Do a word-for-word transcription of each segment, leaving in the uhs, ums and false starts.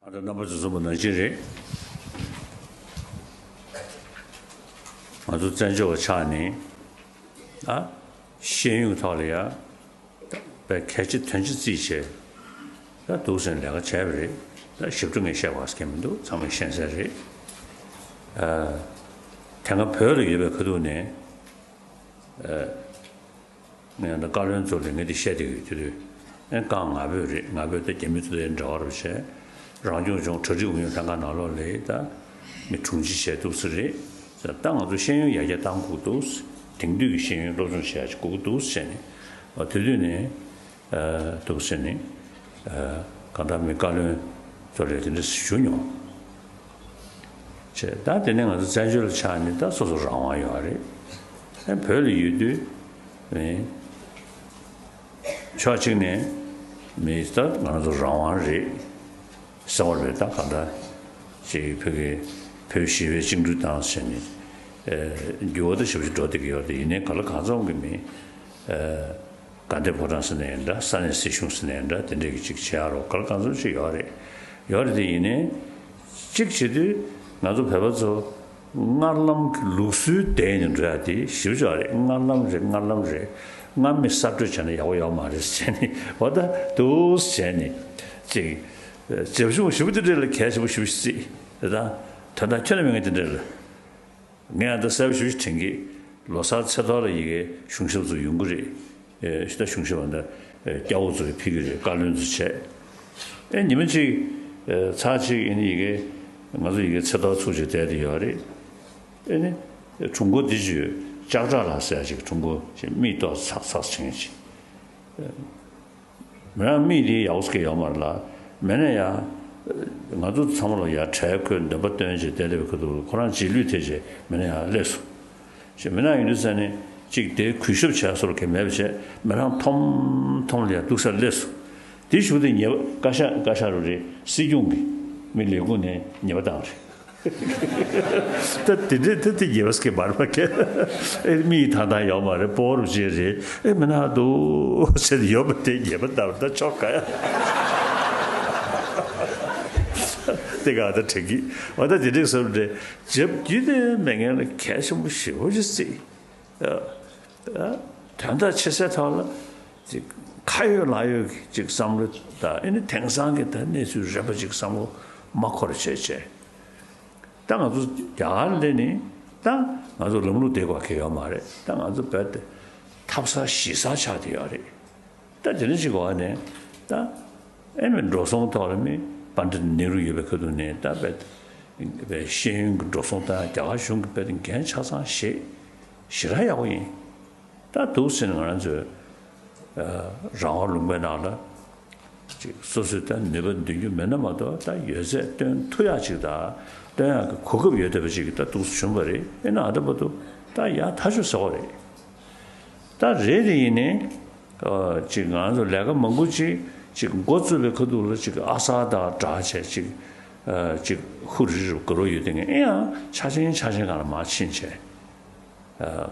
ཨ་ད་རྣམ་པ་ཚོ་གསུངས་པ་ནང་བཞིན་རེད། ང་ཚོ་བཙན་བྱོལ་བ་ཆགས་ནས་ཨ་ཤེས་ཡོན་གྱི་ཐོག་ལ་ཡ་ད་དཔེ་གལ་ཆེ་དོན་ཆེ་བརྩིས་བྱས་ད་འདུག་སེ་ལས་ཀ་བྱས་པ་རེད། ད་ཞིབ་ཕྲ་ངས་བཤད་དགོས་ཀྱི་མི་འདུག་ཚང་མས་ཤེས་གསལ་རེད། ཨ་དེ་སྔ་བོད་ལ་ཡོད་པའི་ཁ་ཐུག་ནས་ཨ། ངས་ད་བཀའ་བློན་ཚོ་ལ་ངས་འདི་བཤད་བསྡད་ཀྱི་ཡོད། དེ་དུས་ཨེ་རྐང་ང་ཕོད་རེད། ང་ཕོད་ད་རྒྱ་མི་ཚོ་དང་འབྲེལ་བ་རུ་བྱས། རང་སྐྱོང་ལྗོངས་གྲ་སྒྲིག་ཨུ་ཡོན་ལྷན་ཁང་ནང་ལོགས་ལ་ད་མི་དྲུང་ཆེ་བྱས་འདུག་སེ་རེད། ད་ང་ཚོ་ཤེས་ཡོན་ཡར་རྒྱས་གཏང་དགོས་འདུག་དེང་དུས་ཀྱི་ཤེས་ཡོན་སློབ་སྦྱོང་བྱེད་ཡག་ཅིག་དགོས་ཀྱི་འདུག་བྱས་ནས་ཨ་དེ་དུས་ནས་ཨ་འདུག་སེ་ནས་ཨ་གང་ལྟར་མི་བཀའ་བློན་ཚོ་ལ་དེ་འདྲ་ཞུ་མྱོང་། བྱས་ད་དེ་ནས་ང་ཚོ་བཙན་བྱོལ་ལ་ཆགས་ནས་ད་སོ་སོ་རང་དབང་ཡོད་རེད། ཨ་བོད་ལ་ཡོད་དུས་ཨེ་ཕྱོགས་གཅིག་ནས་མི་ད་ང་ཚོ་རང་དབང་རེད་ཟེར་བ་རེད། ད་གང་ལྟར་ཅིག་བོད་ཀྱི་བོད་ཞི་བའི་བཅིངས་འགྲོལ་བཏང་བྱས་ནས་ཨེ་འགྱུར་བ་ད་ཞེ་པོ་ཅིག་འགྲོ་བསྡད་ཀྱི་ཡོད་རེད། ཡིན་ནའི་གང་ལ་གང་འཚམ་གྱི་མི་ཨེ། དགའ་ལྡན་ཕོ་བྲང་ཟེར་ནའི་འདྲ། ས་གནས་སྲིད་གཞུང་ཟེར་ནའི་འདྲ། དེ་འདྲས་ཀྱི་ཅིག་བྱེད་ཡག་རོགས་ག་ལ་གང་འཚམ་ཅིག་ཡོད་རེད། ཡོད་རེད་དེ་ཡིན་ནའི་གཅིག་བྱེད་དུས་ང་ཚོ་བོད་པ་ཚོ་སྔར་ལམ་གྱི་ལུགས་སྲོལ་ལྡན་ནས་འགྲོ་ཡག་དེ་ཞིབ་ཆོག་རེད། སྔར་ལམ་རེད། སྔར་ལམ་རེད། སྔར་མི་གསར་གཏོད་བྱས་ན་ཡག་པོ་ཡོད་མ་རེད་ཟེར་ནས་འོ་ད་འདུག་བྱས་ནས་ཅིག་རྗེ་བོ་ཞུ་བ་ཞུ་བ་དེ་འདྲས་ལ་གལ་ཆེན་པོ་ཞུ་བ་ཞིག་བརྩིས། དེ་དང་དོན་དག་ཁྱོན་ནས་མེད་མཁན་དེ་འདྲས་ལ། ངས་ད་གསལ་པོ་ཞུ་ཞིག་དྲན་གི། ལོ་གསར་ཚེས་ཐོག་ལ་ཡི་གེ་གཞུང་ཞབས་ཚོ་ཡོང་གི་རེད། ཨེ་ད་གཞུང་ཞབས་འདི་སྐྱ་བོ་ཚོ་ཕུལ་གི་རེད། བཀའ་བློན་ཚོ་བྱས། ཨེ་ཉི་མ་གཅིག་ཨེ་ཚར་གཅིག་ཨེ་ནི་ཡི་གེ་ང་ཚོ་ཡི་གེ་ཚེས་ཐོག་ཚུགས་བྱས་བསྡད་དེ་ཡོད་རེད། ཨེ་ནི་གྲུང་པོ་འདི་ཅུ་ལྕགས་བྲག་ལ་ཟེར་ཅིག་གྲུང་པོ་ཅིག་མིག་ཏོག་ཚག་ཚག་བྱེད་མཁན་ཅིག་མི་རང་མིག་དེ་ཡག་པོ་ཟེར་མཁན་ཡོད་མ་རེད་ལ། མེད་ན་ཡང་ང་ཚོ་ཚང་མ་ལ་ཡང་གྲལ་འཁོད་འདོན་པ་སྟོན་བྱས་བསྡད་བསྡད་པའི་ཁ་ཐུག་ཁོ་རང་རྗེས་ལུས་ཐེབས་བྱས་མི་ན་ཡང་སླེབས་སོང་། ཞེས་མི་ན་ཡོང་དུས་ས་ནས་གཅིག་དེ་གུས་ཞབས་བྱས་སོར་གས་མེད་པ་བྱས་མི་རང་ཐོམ་ཐོམ་ལ་ཡང་འདུག་སར་སླེབས་སོང་། དེ་གཞུག་དེ་ཉེས་པ་བཀའ་ཤག་བཀའ་ཤག་རུ་རེད། སྲིད་སྐྱོང་གིས་མི་ལས་ཁུངས་ནས་ཉེས་པ་བཏང་རེད། ད་དེ་འདྲས་ད་དེ་ཉེས་པ་སྐྱེ་བར་མ་སྐྱེ། ཨེ་མིག་ཐང་ཐང་ཡོད་མ་རེད། སྤོ་རུ་བྱེད་རེད། ཨེ་མི་ན་འདུག་ཟེར་ཡོད་པ་དེ་ཉེས་པ་ལྟ་བུ་ད་ཆོག་ག་ཡ། དེ་ག་ད་དྲན་གི་འོ་ད་དེ་འདྲས་བཟོ་འདྲས་རྒྱབ་རྒྱུ་དེ་མེད་མཁན་ལ་གལ་ཆེན་པོ་ཞེ་པོ་ཅིག་བརྩིས། ཨ་ཨ་དོན་དག་ཆེ་སའི་ཐོག་ལ་ཅིག་ཁ་ཡོད་ལག་ཡོད་ཀྱི་ཅིག་བསམ་བློ་དང་ཨེ་ནི་དེང་སང་གི་ད་གནས་ཚུལ་རེ་བ་ཅིག་བསམ་བློ་མ་འཁོར་བྱས་བྱས། ད་ང་ཚོ་རྒྱ་གར་སླེབས་ནས་ད་ང་ཚོ་ལམ་ལུགས་བདེ་བ་གང་ཡང་ཡོད་མ་རེད། ད་ང་ཚོ་བོད་དེ་ཐབ་ཚང་གཞིས་ཚང་ཆགས་བསྡད་ཡོད་རེད། ད་དེ་འདྲ་ཞིག་འོག་ནས་ད་ཨེ་མི་འགྲོ་སོང་ཐོག་ལ་མི་པཎ་ཌི་ཏ་ནེ་རུ་ཡོད་པའི་ཁ་ཐུག་ནས་ད་བོད་བོད་ཤེས་ཡོན་གྱི་འགྲོ་སོང་ད་རྒྱ་གར་གཞུང་གི་བོད་འགན་ཆ་ཚང་བཞེས་ཞེ་དྲག་ཡག་པོ་ཡིན། ད་འདུག་ཟེར་ནས་ང་རང་ཚོས་རང་དབང་ལུང་པའི་ནང་ལ་ཅིག་སོ་སོས་ད་ནུས་པ་འདོན་རྒྱུ་མེད་ན་མ་གཏོགས་ད་ཡོད་ཚད་སྟོན་ཐུབ་ཡག་ཅིག་དང་སྟོན་ཡག་གི་གོ་སྐབས་ཡོད་བསྡད་པ་ཅིག་ད་འདུག་སེ་བྱུང་བ་རེད། ཨེ་ན་ཨ་ད་བར་དུ་ད་ཡག་ཐག་ཆོད་ཟེར་བ་རེད། ད་རེད་དེ་ཡིན་ནའི་ཅིག་ང་ཚོ་ལས་ཀ་མང་པོ་ཅིག་ཅིག་འགོ་བཙུགས་པའི་ཁ་ཐུག་ལ་ཅིག་ཨ་གསར་དང་སྦྲགས་བྱས་ཅིག་ཅིག་ཧུ་རི་རུ་དགའ་རོགས་ཡོད་དེ་ངས་ཨེ་ཡང་ཆ་ཆེན་ཆ་ཆེན་སྒང་ལ་མར་ཕྱིན་བྱས།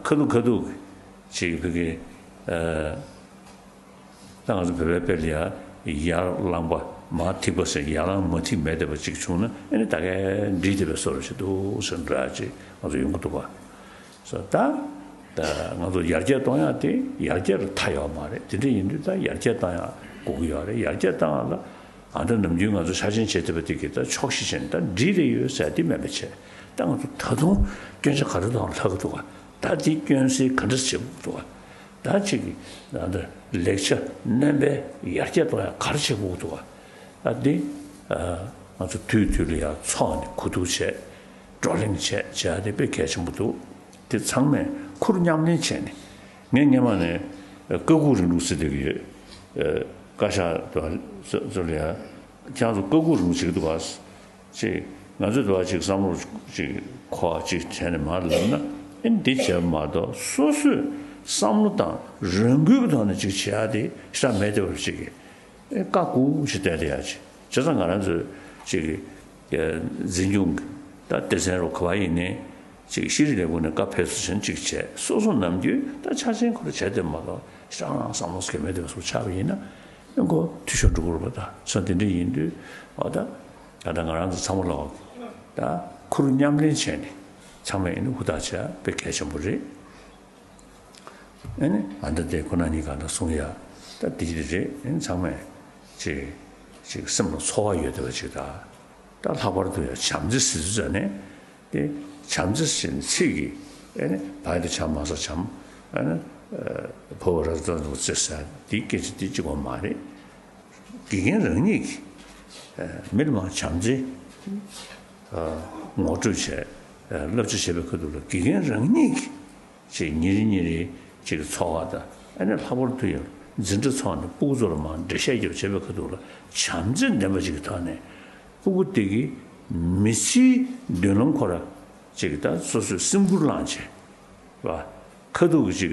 ཁ་ཐུག་ཁ་ཐུག་ཅིག་བོད་ཀྱི་ད་ང་ཚོ་བོད་པའི་དཔེ་ལ་ཡ་ཡར་ལངས་པ་མར་ཐིགས་པ་ཟེར་ཡར་ལངས་མར་ཐིགས་མེད་བསྡད་པ་ཅིག་བྱུང་ན་ཨེ་ནི་ད་གས་འགྲིག་བསྡད་པའི་བཟོ་འདྲ་ཅིག་འདུག་ཟེར་འདྲ་ཅིག་ང་ཚོ་ཡོང་གི་འདུག་ག་སོ་ད་ད་ང་ཚོ་ཡར་རྒྱས་གཏོང་ཡག་དེ་ཡར་རྒྱས་ལ་མཐའ་ཡོད་མ་རེད། དེ་འདྲ་ཡིན་དུས་ད་ཡར་རྒྱས་གཏོང་ཡག་དགོས་ཀྱི་ཡོད་རེད། ཡར་རྒྱས་གཏོང་ཡག་ལ་ཨ་ད་ནམ་རྒྱུན་ང་ཚོ་ཆ་ཆེན་བྱེད་ཐུབ་པ་དེ་གི་ད་ཆོག་ཤེས་བྱས་ནས་ད་འགྲིག་རེ་ཡོད་ཟེར་དེ་མེད་པ་བྱས། ད་ང་ཚོ་ད་དུང་སྐྱོན་ཆ་ག་རེ་དང་ལྷག་གི་འདུག་ག་ད་དེ་སྐྱོན་སེལ་ག་འདྲ་བྱེད་དགོས་འདུག་ག་ད་ཅིག་ད་ལེགས་ཆ་སྣོན་པའི་ཡར་རྒྱས་གཏོང་ཡག་ག་རེ་བྱེད་དགོས་འདུག་ག་ད་དེ་ང་ཚོ་དུས་དུས་ལ་ཡང་ཚོགས་ནས་གོ་བསྡུར་བྱས། བགྲོ་གླེང་བྱས་བྱས་ཏེ་དཔེ་གལ་ཆེན་པོ་འདུག་དེ་ཚང་མས་ཁུར་མཉམ་ལེན་བྱས་ནས་ངས་སྔོན་མ་ནས་བཀའ་བསྒོ་རིང་ལུགས་ཟེར་བསྡད་ཀྱི་ཡོད། བཀའ་ཤག་དང་སོ་སོ་ལ་ཡང་ཁྱེད་རང་ཚོ་བཀའ་བསྒོ་རིང་ལུགས་བྱེད་ཀྱི་འདུག་ག་ཅིག་ང་ཚོས་དུ་བ་ཅིག་བསམ་བློ་ཅིག་འཁོར་བ་ཅིག་བྱས་ནས་མར་ལབ་ན་ཨེ་འདི་བྱས་པ་མ་གཏོགས་སོ་སོས་བསམ་བློ་དང་རང་འགུལ་གྱི་ཐོག་ནས་ཅིག་བྱེད་ཡག་དེ་ཞེ་དྲག་མེད་བསྡད་པ་ཅིག་གིས། ཨེ་བཀའ་བསྒོ་ཞིག་བསྡད་དེ་ཡ་ཅིག་བྱས་ཙང་ང་རང་ཚོས་ཅིག་འཛིན་སྐྱོང་གི་ད་སྡེ་ཚན་རུ་ག་བ་ཡིན་ནའི་ཅིག་ཤེས་རིག་ལས་ཁུངས་ནས་བཀའ་ཕེབས་བསུ་ཆེན་ཅིག་བྱས། སོ་སོ་ནམ་རྒྱུན་ད་ཆ་ཆེན་ཁོ་ར་བྱས་དེ་མ་གཏོགས་ཤང་བསམ་བློ་སྐྱེ་མེད་དེ་སུ་ཆགས་པ་ཡིན་ན་ཨེ་ཁོ་འཐུས་ཤོར་འགྲོ་གི་རེད་པ། ད་སོ་དེ་འདྲ་ཡིན་དུས་འོ་ད་ ད་ལྟ་ང་རང་ཚོ་ཚང་མ་ལོག་ད་ཁུར་མཉམ་ལེན་བྱས་ནས་ཚང་མས་ཨེ་ནི་ཧུར་ཐག་བྱས་དཔེ་གལ་ཆེན་པོ་རེད། ཨེ་ནི་ཨ་འདྲ་དེ་ཁོ་ན་ཉིད་གང་ལྟར་གསུང་ཡ་ད་འདི་འདི་རེད། ཨེ་ནི་ཚང་མས་ཅིག་ཅིག་སེམས་ལ་ཚོར་བ་ཡོད་བསྡད་པ་ཅིག་ད་ད་ལྷག་པར་དུ་ཡང་བྱམས་བརྩེ་ཟེར་ཚུལ་ཙང་ནས་དེ་བྱམས་བརྩེ་ཟེར་ནས་ཚིག་གི་ཨེ་ནི་བ་ཡ་དེ་བྱམས་མ་ས་བྱམས་ཨེ་ནི་ཕོ་བ་ར་ཙ་ཙ་ཟེར་ས་དེའི་སྐད་ཆ་དེ་གཅིག་པོ་མ་རེད། དགེ་རྒན་རང་ཉིད་ཀྱིས་མི་ལ་མར་བྱམས་བརྩེ་ངོ་སྤྲོད་བྱས་བསླབ་བྱ་བྱེད་པའི་ཁ་ཐུག་ལ་དགེ་རྒན་རང་ཉིད་ཀྱིས་ཅིག་ཉིན་རེ་ཉིན་རེ་ཅིག་འཚོ་བ་དང་ཨ་ནི་ལྷག་པར་དུ་ཡང་འཛིན་གྲྭ་ཚོགས་ནས་སྤུ་གུ་ཚོ་ལ་མར་འགྲེལ་བཤད་རྒྱབ་བྱེད་པའི་ཁ་ཐུག་ལ་བྱམས་བརྩེ་ལྡན་པ་ཅིག་གི་ཐོག་ནས་སྤུ་གུ་དེ་གིས་མི་ཚེའི་མདུན་ལམ་ཁོ་ར་ཅིག་ད་སོ་སོས་སེམས་ཁུར་བླངས་བྱས། བ། ཁ་ཐུག་གི་ཅིག་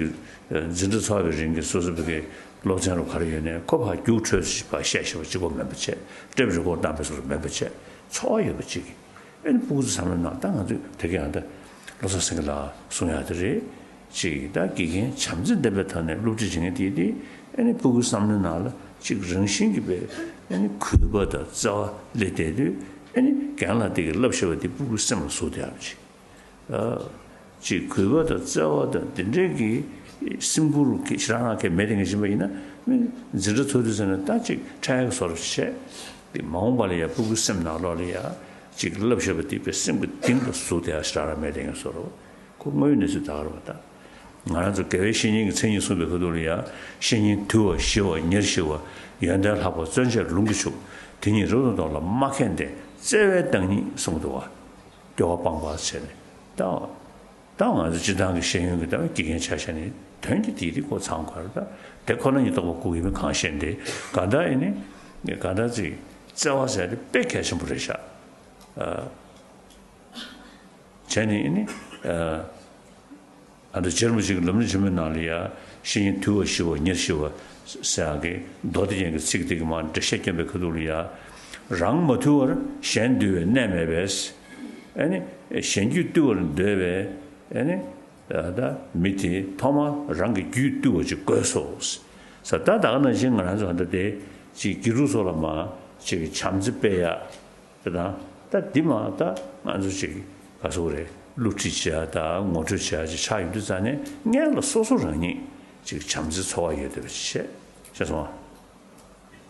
འཛིན་གྲྭ་ཚོགས་པའི་རིང་གི་སོ་སོ་བོད་སྐད་སློབ་ཚན་རུ་ག་རེ་ཡོད་ནའི་ཁོ་ཕར་རྒྱུགས་འཕྲོད་ཅིག་ཕར་བཤད་ཤེས་པ་གཅིག་པོ་མིན་པ་བྱས། ཊེབ་རི་ཀོཌ་བཏང་པའི་སོ་སོ་མིན་པ་བྱས། ཚོར་བ་ཡོད་པ་ཅིག་གིས་ཨེ་ནི་སྤུ་གུ་ཚོ་བསམ་བློ་ནང་ད་ང་ཚོས་དེ་གའི་ཨ་ད་བློ་བཟང་སེང་གེ་ལགས་གསུང་ཡག་དེ་རེད། ཅིག་ད་དགེ་རྒན་བྱམས་བརྩེ་ལྡན་པའི་ཐོག་ནས་སློབ་ཁྲིད་བྱེད་མཁན་དེ་དེ་ཨེ་ནི་སྤུ་གུའི་བསམ་བློའི་ནང་ལ་ཅིག་རང་བཞིན་གྱིས་པའི་ཨེ་ནི་གུས་པ་དང་བརྩེ་བ་སླེབས་བསྡད་དུས་ཨེ་ནི་རྒན་ལགས་དེ་གིས་བསླབ་བཞག་པ་དེ་སྤུ་གུའི་སེམས་ལ་ཟུག་བསྡད་ཡག་ཅིག་ཅིག་གུས་པ་དང་བརྩེ་བ་དང་དེ་འདྲའི་གི་སེམས་ཁུར་གྱི་ཞེ་དྲག་རང་གིས་མེད་དེ་ངས་བཞིན་པ་ཡིན་ན་མི་འཛིན་གྲྭ་ཚོགས་དུས་ཟེར་ན་ད་ཅིག་འཕྲལ་ཡག་བཟོ་འདྲ་བྱས་ཏེ་མ་འོངས་པ་ལ་ཡང་སྤུ་གུའི་སེམས་ནང་ལོགས་ལ་ཡང་ཅིག་བསླབ་བཞག་པ་དེ་པའི་སེམས་ཀྱི་གཏིང་ལ་ཟུག་བསྡད་ཡག་ཞེ་དྲག་རང་མེད་དེ་ངས་བཟོ་འདྲ་ཁོ་དངོས་ཡོད་གནས་ཚུལ་ད་ག་རེད་པ་ད། ང་རང་ཚོ་དགེ་བའི་བཤེས་གཉེན་གྱི་མཚན་ཉིད་གསུངས་པའི་ཁ་ཐུག་ལ་ཡང་བཤེས་གཉེན་དུལ་བ་ཞི་བ་ཉེར་ཞི་བ། ཡོན་ཏན་ལྷག་པ་བརྩོན་བཅས་ལུང་གིས་ཕྱུག་དེ་ཉིད་རབ་ཏུ་བསྟོད་ལ་མ་མཁས་ལྡན། བརྩེ་བའི་བདག་ཉིད་གསུངས་འདུག་བ། སྐྱོ་བ་སྤངས་པ་བྱས་ནས་ད། ད་ང་ཚོ་སྤྱི་བཏང་གི་ཤེས་ཡོན་གྱི་ལྟ་བའི་དགེ་རྒན་ཆ་བཞག་ནས་དོན་གྱི་དེའི་རིགས་ཁོ་ཚང་དགོས་རེད་ད། དེ་ཁོ་ན་ཉིད་རྟོགས་པ་སྐུ་ཡིན་མིན་གང་ཤེས་འདི་ག་འདྲ་ཡིན་ནི། ག་འདྲ་ཅིག་བརྩེ་བ་ཟེར་དེ་དཔེ་གལ་ཆེན་པོ་རེད་ཤག་བྱས་ནས་ཡིན་ནི། ཨ་འདྲ་རྗེ་རིན་པོ་ཆེ་གི་ལམ་རིམ་ཆེན་མོའི་ནང་ལ་ཡ་བཤེས་གཉེན་དུལ་བ་ཞི་བ་ཉེར་ཞི་བ་ཟེར་ཡག་གི་མདོ་སྡེ་རྒྱན་གྱི་ཚིག་དེ་གི་མར་འགྲེལ་བཤད་བསྐྱོན་པའི་ཁ་ཐུག་ལ་ཡ། རང་མ་དུལ་བར་གཞན་དུལ་བའི་གནས་མེད་པས། ཨ་ནི་གཞན་རྒྱུད་བཏུལ་བར་འདོད་པས། ཨ་ནི་ད་མི་དེ་ཐོག་མར་རང་གི་རྒྱུད་བཏུལ་བ་ཅིག་དགོས་སོ། ས་ད་ད་ག་ནང་བཞིན་ང་རང་ཚོ་ད་དེ་ཅིག་དགེ་ཕྲུག་ཚོ་ལ་མ་ཅིག་བྱམས་བརྩེ་སྤེལ་ཡག་དེ་དང་ད་འདི་མ་ད་ང་ཚོ་ཅིག་ག་སོ་རེད། བསླུ་བྲིད་བྱེད་ཡག་དང་ངོ་སྤྲོད་བྱེད་ཡག་ཅིག་ཆགས་ཡོང་དུས་ཙང་ནས་སྔོན་ལ་སོ་སོ་རང་ཉིད་ཅིག་བྱམས་བརྩེ་ཚོར་བ་ཡོད་བསྡད་པ་ཅིག་བྱས། ཤེས་སོང་ཨ།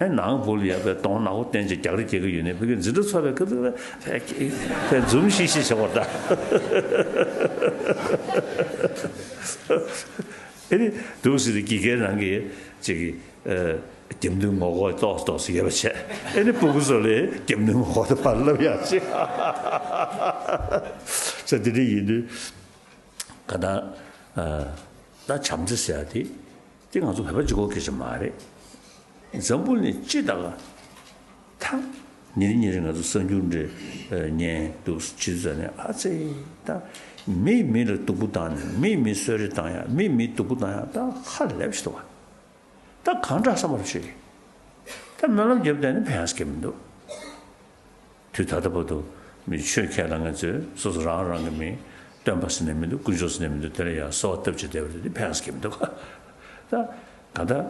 ཨེ་ནང་བུ་ལ་ཡ་པའི་གདོང་ནག་པོ་བསྟན་ཅིག་རྒྱག་རེས་རྒྱག་གི་ཡོད་ནས་བོད་ཀྱི་འཛིན་གྲྭ་ཚོགས་པའི་སྐབས་དུ་ལ་ཕའི་ཕའི་འཛུམ་ཤིག་ཤིག་བྱེད་པར་གདའ། ཨེ་ནི་འདུག་ཟེར་ཏེ་དགེ་རྒན་རང་གིས་ཅིག་གི་ཨ། རྒྱབ་མདུན་ངོ་ལྐོག་ཏོག་ཙམ་ཏོག་ཙམ་ཡོད་པ་བྱས། ཨེ་ནི་སྤུ་གུ་ཚོ་ལ་རྒྱབ་མདུན་ངོ་ལྐོག་ཏུ་ཕར་ལབ་ཡག་ཅིག་ཟེར་དེ་འདྲ་ཡིན་དུས། ག་ད། ད་བྱམས་བརྩེ་ཟེར་ཡག་དེ། དེ་ང་ཚོ་བོད་པ་གཅིག་པོ་སྐད་ཆ་མ་རེད། འཛམ་བུ་གླིང་སྤྱི་དང་། ད། ཉིན་རེ་ཉིན་རེ་ང་ཚོ་གསར་འགྱུར་འདྲ་ཉན་འདུག་ཕྱི་ཚུལ་ནས་ཨ་ཙེ། ད། མིས་མི་ལ་སྡུག་པོ་བཏང་ནས་མིས་མི་གསོད་རེས་བཏང་ཡག་མིས་མི་སྡུག་པོ་བཏང་ཡག་ད་ཧ་ལས་པ་ཞིག་འདུག་བ། ད་གང་དྲག་བསམ་པ་རེ་བྱེད་ཀྱི། ད་སྨོན་ལམ་རྒྱབ་བསྡད་ནས་ཕན་ཡག་གི་མི་འདུག་དུས་ད་ལྟ་བར་དུ་མི་ཆོས་ཁས་བླངས་མཁན་ཚོས་སོ་སོ་རང་རང་གི་མི་སྟོན་པ་ཟེར་ནས་མི་འདུག་དཀོན་མཆོག་ཟེར་ནས་མི་འདུག་དེ་ལ་ཡང་གསོལ་བ་བཏབ་བྱས་བསྡད་པ་དེ་ཕན་ཡག་གི་མི་འདུག་ད་གང་ལྟར་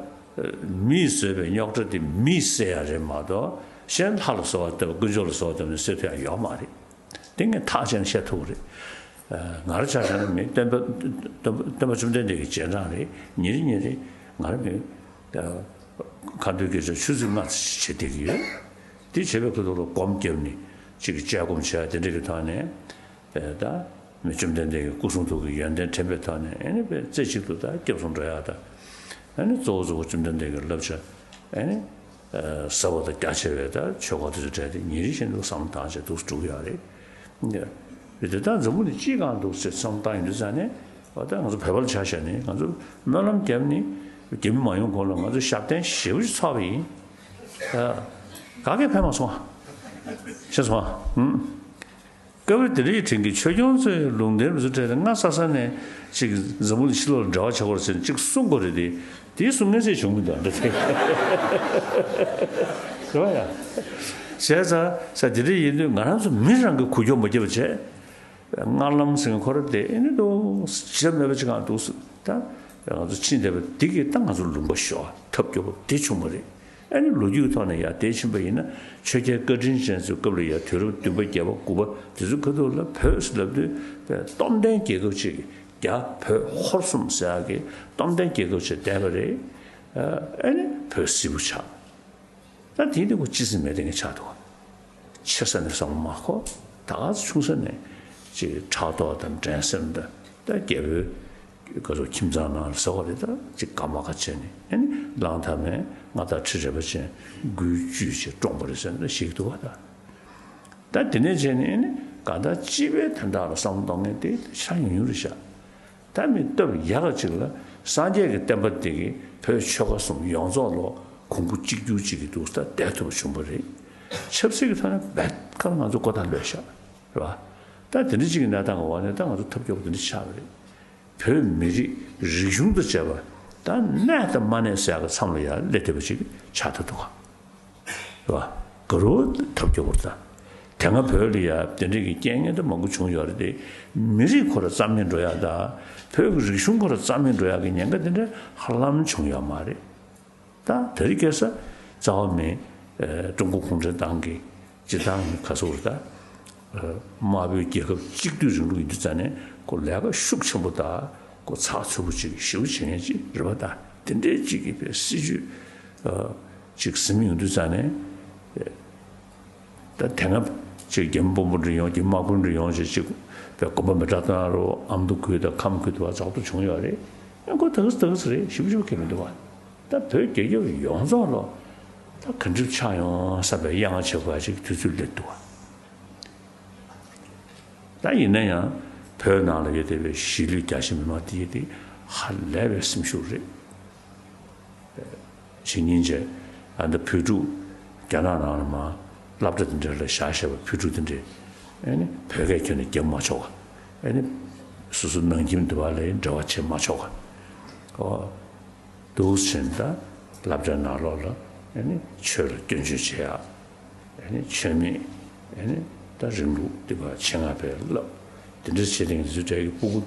མིས་བཟོས་པའི་རྙོག་དྲ་དེ་མིས་སེལ་ཡག་རེད་མ་གཏོགས་གཞན་ལྷ་ལ་གསོལ་བ་བཏབ་དཀོན་མཆོག་ལ་གསོལ་བ་བཏབ་ནས་སེལ་ཐུབ་ཡག་ཡོད་མ་རེད། དེ་ངས་ཐག་བཅད་ནས་བཤད་ཐུབ་ཀྱི་རེད། ང་རང་ཆ་བཞག་ན་མི་སྟོན་པ་སྟོན་པ་སྟོན་པ་བཅོམ་ལྡན་འདས་ཀྱི་རྗེས་འབྲང་རེད། ཉིན་རེ་ཉིན་རེ་ང་རང་མི་ཁ་འདོན་དགེ་སྦྱོར་ཆུ་ཚོད་ལྔ་ཙམ་བྱེད་བསྡད་ཀྱི་ཡོད། དེ་བྱེད་པའི་ཁུལ་དུ་ལ་སྒོམ་བརྒྱབ་ནས་ཅིག་གི་དཔྱད་སྒོམ་བྱེད་ཡག་དེ་འདྲ་གི་ཐོག་ནས་ད་མི་བཅོམ་ལྡན་འདས་ཀྱི་སྐུ་གསུང་ཐུགས་ཀྱི་ཡོན་ཏན་དྲན་པའི་ཐོག་ནས་ཨ་ནི་དཔེ་རྩེ་གཅིག་ཏུ་ད་སྐྱབས་སུ་འགྲོ་ཡག་ད་ཨ་ནི་གཙོ་བོ་གཙོ་བོ་བཅོམ་ལྡན་འདས་ཀྱི་བསླབ་བྱ་ཨ་ནི། ཟབ་པ་དང་རྒྱ་ཆེ་བའི་ད་ཆོས་སྐོར་དེ་ཚོ་སྤྲད་དེ་ཉིན་རེ་བཞིན་དུ་བསམ་བློ་བཏང་བྱས་འདུག་སེ་འགྲོ་གི་ཡོད་རེད། དེ་ལྟར་འཛམ་བུ་གླིང་སྤྱིའི་སྒང་འདུག་སེ་བསམ་བློ་བཏང་ཡོང་དུས་ཙང་ནས་འོ་ད་ང་ཚོ་བོད་པ་ལ་ཆ་བཞག་ནས་ང་ཚོ་སྨོན་ལམ་བརྒྱབ་ནས་རྒྱ་མི་མ་ཡོང་གོང་ལ་ང་ཚོ་ཞབས་བརྟན་ཞེ་པོ་ཅིག་ཚོགས་པ་ཡིན། ག་གེ་ཕན་མ་སོང་ཨ། ཤེས་སོང་ཨ། ཧུམ། སྐབས་རེ་དེ་འདྲའི་དྲིན་གྱིས་ཆོས་སྐྱོང་ཚོས་ལུང་བསྟན་མི་ཚོ་སྤྲད་དེ་སྔ་ས་ས་ནས་ཅིག་འཛམ་བུ་གླིང་ཕྱི་ལོགས་ལ་འབྲེལ་བ་བྱ་དགོས་རེད་ཟེར་ནས་ཅིག་གསུང་དགོས་རེད་དེ། དེའི་གསུང་མཁན་ཚོས་བྱུང་མི་འདུག་འདི་དེ། རེད་བ་ཡ། བྱས་ཙང་ས་དེ་འདྲ་ཡིན་དུས་ང་རང་ཚོ་མི་རང་གི་འགུལ་སྐྱོད་མ་བརྒྱབ་པ་བྱས། སྔར་ལམ་ཟེར་མཁན་ཁོ་ར་དེ་ཨེ་ནི་འདུག་ཞེ་དྲག་མེད་པ་ཅིག་གང་འདུག་ད། ང་ཚོ་ཕྱིན་བསྡད་པ་འདི་གིས་ད་ང་ཚོ་ལུང་པ་ཤོར་ཐབས་སྐྱོ་པོ་དེ་བྱུང་བ་རེད། ཨ་ནི་ལོ་རྒྱུས་ཐོག་ནས་ཡར་དེ་ཕྱིན་པ་ཡིན་ན། ཆོས་རྒྱལ་བཀའ་དྲིན་ཅན་ཚོའི་སྐབས་ལ་ཡར་དུས་རབས་བདུན་པ་བརྒྱད་པ་དགུ་པ་དེ་ཚོའི་ཁ་ཐུག་ལ་བོད་ཟེར་ལབ་དུས་པའི་སྟོབས་ལྡན་རྒྱལ་ཁབ་ཅིག་རྒྱ་བོད་ཧོར་གསུམ་ཟེར་ཡག་གི་སྟོབས་ལྡན་རྒྱལ་ཁབ་ཅིག་བསྡད་པ་རེད། ཨ་ནི་བོད་སིལ་བུ་ཆགས། ད་དེ་འདི་ཁོ་སྤྱི་སེམས་མེད་དེ་ངས་ཆགས་འདུག་ཆེ་ས་ནས་བསམ་བློ་མ་འཁོར། ད་ག་ཚོད་ཆུང་ས་ནས་ཅིག་ཕྲག་དོག་དང་འགྲན་སེམས་དང་། ད་རྒྱལ་པོའི་ག་ཚོད་ཁྱིམ་ཚང་ནང་ཟེར་བ་རེད། ད་ཅིག་དགའ་མ་དགའ་བྱས་ནས། ཨ་ནི་གླང་དར་མས་མངའ་བདག་ཁྲི་རལ་པ་ཅན་མགུལ་གཅུས་བྱས་བཀྲོངས་པ་རེད་ཟེར་ནས་ཞིག་འདུག་བ། ད་ད་དེ་ནས་བྱས་ནས་ཨ་ནི་གང་ལྟར་སྤྱི་པའི་དོན་དག་ལ་བསམ་བློ་གཏོང་མཁན་དེ་ཆགས་ཡོང་ཡོང་རེད་ཤག་ད་མི་སྟབས་ཡག་ཅིག་ལ་སངས་རྒྱས་ཀྱི་བསྟན་པ་འདི་གིས་བོད་ཆོལ་ཁ་གསུམ་ཡོངས་རྫོགས་ལ་གོང་བུ་གཅིག་གྱུར་ཅིག་གི་འདུག་ད་བསྡད་ཐུབ་པ་བྱུང་བ་རེད། ཆབ་སྲིད་ཀྱི་ཐོག་ནས་རྦད་ཁ་ང་ཚོ་ཀོ་ཐག་ལོས་ཤག་རེད་བ། ད་དེ་འདྲ་ཅིག་གི་གནས་སྟངས་ཀྱི་འོག་ནས་ད་ང་ཚོ་ཐབས་སྐྱོ་པོ་དེ་འདྲ་ཆགས་པ་རེད། བོད་མི་རིགས་རིག་གཞུང་དང་བཅས་པ་ད་གནས་དང་མ་གནས་ཟེར་ཡག་གི་མཚམས་ལ་ཡར་སླེབས་བསྡད་པ་ཅིག་ཆགས་བསྡད་འདུག་ག་རེད་བ། དགའ་རབ་ཐབས་སྐྱོ་པོ་རེད་ད། དེ་སྔ་བོད་ལ་ཡ་དེ་འདྲའི་གི་རྐྱེན་ངན་ད་མང་པོ་བྱུང་ཡོད་རེད་དེ། མི་རིགས་ཁོ་རང་རྩ་མེད་འགྲོ་ཡ་ད། བོད་ཀྱི་རིག་གཞུང་ཁོ་རང་རྩ་མེད་འགྲོ་ཡ་གི་ཉེན་ཁ་དེ་འདྲ་ཧ་ལམ་བྱུང་ཡོད་མ་རེད། ད་དེ་རིང་ཁ་སང་རྩ་བ་མེད། ཨ་ཀྲུང་གོ་གུང་ཁྲན་ཏང་གི་སྤྱིར་བཏང་གི་ག་ཟེར་དགོས་རེད་ད། ཨ་དམར་པོའི་རྒྱལ་ཁབ་གཅིག་སྡུད་རིང་ལུགས་ཡིན་དུས་ཙང་ནས་ཁོ་ལས་ཀ་ཤུགས་ཆེན་པོ་དང་ཁོ་ཚགས་ཚུད་པོ་ཅིག་ཞེ་པོ་བྱེད་མཁན་ཅིག་རེད་པ། ད་དེ་འདྲའི་ཅིག་གི་པའི་སྲིད་ཇུས་ཨ་ཅིག་ཟིན་ཡོང་དུས་ཙང་ནས། ཨ་ད་དེ་སྔ་ཅིག་རྒྱ་མི་དཔོན་པོ་འདྲ་ཡོང་། རྒྱ་མི་དམག་དཔོན་འདྲ་ཡོང་བྱས་ཅིག་པའི་དགོན་པ་མེ་སྲེག་བཏང་རུང་། ཨ་མདོ་ཁུལ་དང་ཁམས་ཁུལ་དུ་བ་ཛག་ཏུ་བྱུང་ཡོད་རེད། ཨ་ཁོ་ད་ག་ཟེ་ད་ག་ཟེ་རེད། ཞེ་པོ་ཞེ་པོ་གལ་མི་འདུག་བ། ད་བོད་རྒྱལ་ཁབ་ཡོངས་རྫོགས་ལ་ད་ག་འདྲ་ཆགས་ཡོང་བསམ་པའི་གཡེང་བ་བྱེད་དགོས་ཡ་ཅིག་དུས་ཚོད་སླེབས་འདུག་བ། ད་ཡིན་ན་ཡང་བོད་ནང་ལ་ཡོད་བསྡད་པའི་གཞིས་ལུས་རྒྱ་ཆེ་མི་མང་དེ་དེ་ཧ་ལས་པའི་སེམས་ཤུགས་རེད། ཕྱི་ཉིན་བྱས་ཨ་ནི་བོད་ཕྲུག་རྒྱ་ནག་ནང་ལ་མར་སློབ་གྲྭ་དེ་འདྲ་ལ་བཞག་བཞག་པའི་བོད་ཕྲུག་དེ་འདྲས། ཨ་ནི་བོད་སྐད་ཁྱོན་ནས་རྒྱབ་མ་ཆོག་ག་ཨ་ནི་སོ་སོ་ནང་ཁྱིམ་དེ་བ་ལ་འབྲེལ་བ་བྱེད་མ་ཆོག་ག་འོ། འདུག་ཟེར་ན་ད་སློབ་གྲྭའི་ནང་ལོགས་ལ་ཨ་ནི་ཆོས་ལ་སྐྱོན་བརྗོད་བྱེད་ཡག་ཨ་ནི་ཆོས་མེད། ཨ་ནི་ད་རིང་ལུགས་འདི་པ་ཆེད་མངགས་པའི་བསླབ་དེ་འདྲ་བྱེད་དེ་ང་ཚོའི་གྲས་ཀྱི་སྤུ་གུ་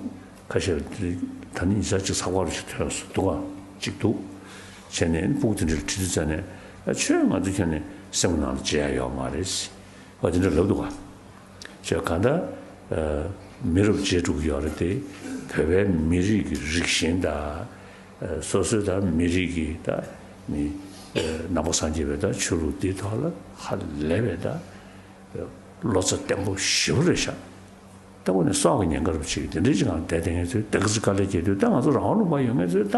ཁ་ཤས་ལ་དེ་ད་ནི་ཉི་ཤུ་རྩ་གཅིག་ཚགས་པར་ཞིག་ཐོན་སོང་འདུག་ག་ཅིག་འདུག་བྱས་ནས་ཨ་ནི་སྤུ་གུ་དེ་འདྲ་ལ་དྲི་དུས་ཙང་ནས། ཨ་ཆོས་ང་ཚོ་ཁྱོན་ནས་སེམས་ནང་ལ་བརྗེད་ཡ་ཡོད་མ་རེད། འོ་དེ་འདྲ་ལབ་འདུག་ག་ཅེས་གང་ལྟར་ཨ་མི་རབས་བརྗེ་འགྲོ་གི་ཡོད་རེད་དེ། བོད་པའི་མི་རིགས་ཀྱི་རིགས་ཞེན་དང་། ཨ་སོ་སོའི་ད་མི་རིགས་ཀྱི་ད་ནི་ཨ་ནང་པ་སངས་རྒྱས་པའི་ད་ཆོས་ལུགས་འདིའི་ཐོག་ལ་ཧ་ལས་པའི་ད་བློ་རྩ་བརྟན་པོ་ཞེ་པོ་རེད་ཤག་ད་འོ་ནས་སྲོག་གི་ཉེན་ཁ་རུ་ཅིག་དེ་འདྲའི་ཅིག་ངང་བསྡད་དེ་ངས་ཚོས་དེ་ག་ཚོད་དཀའ་ལས་བརྒྱབ་དུས། ད་ང་ཚོ་རང་དབང་ལུང་པ་ཡོད་མཁན་ཚོས་ད་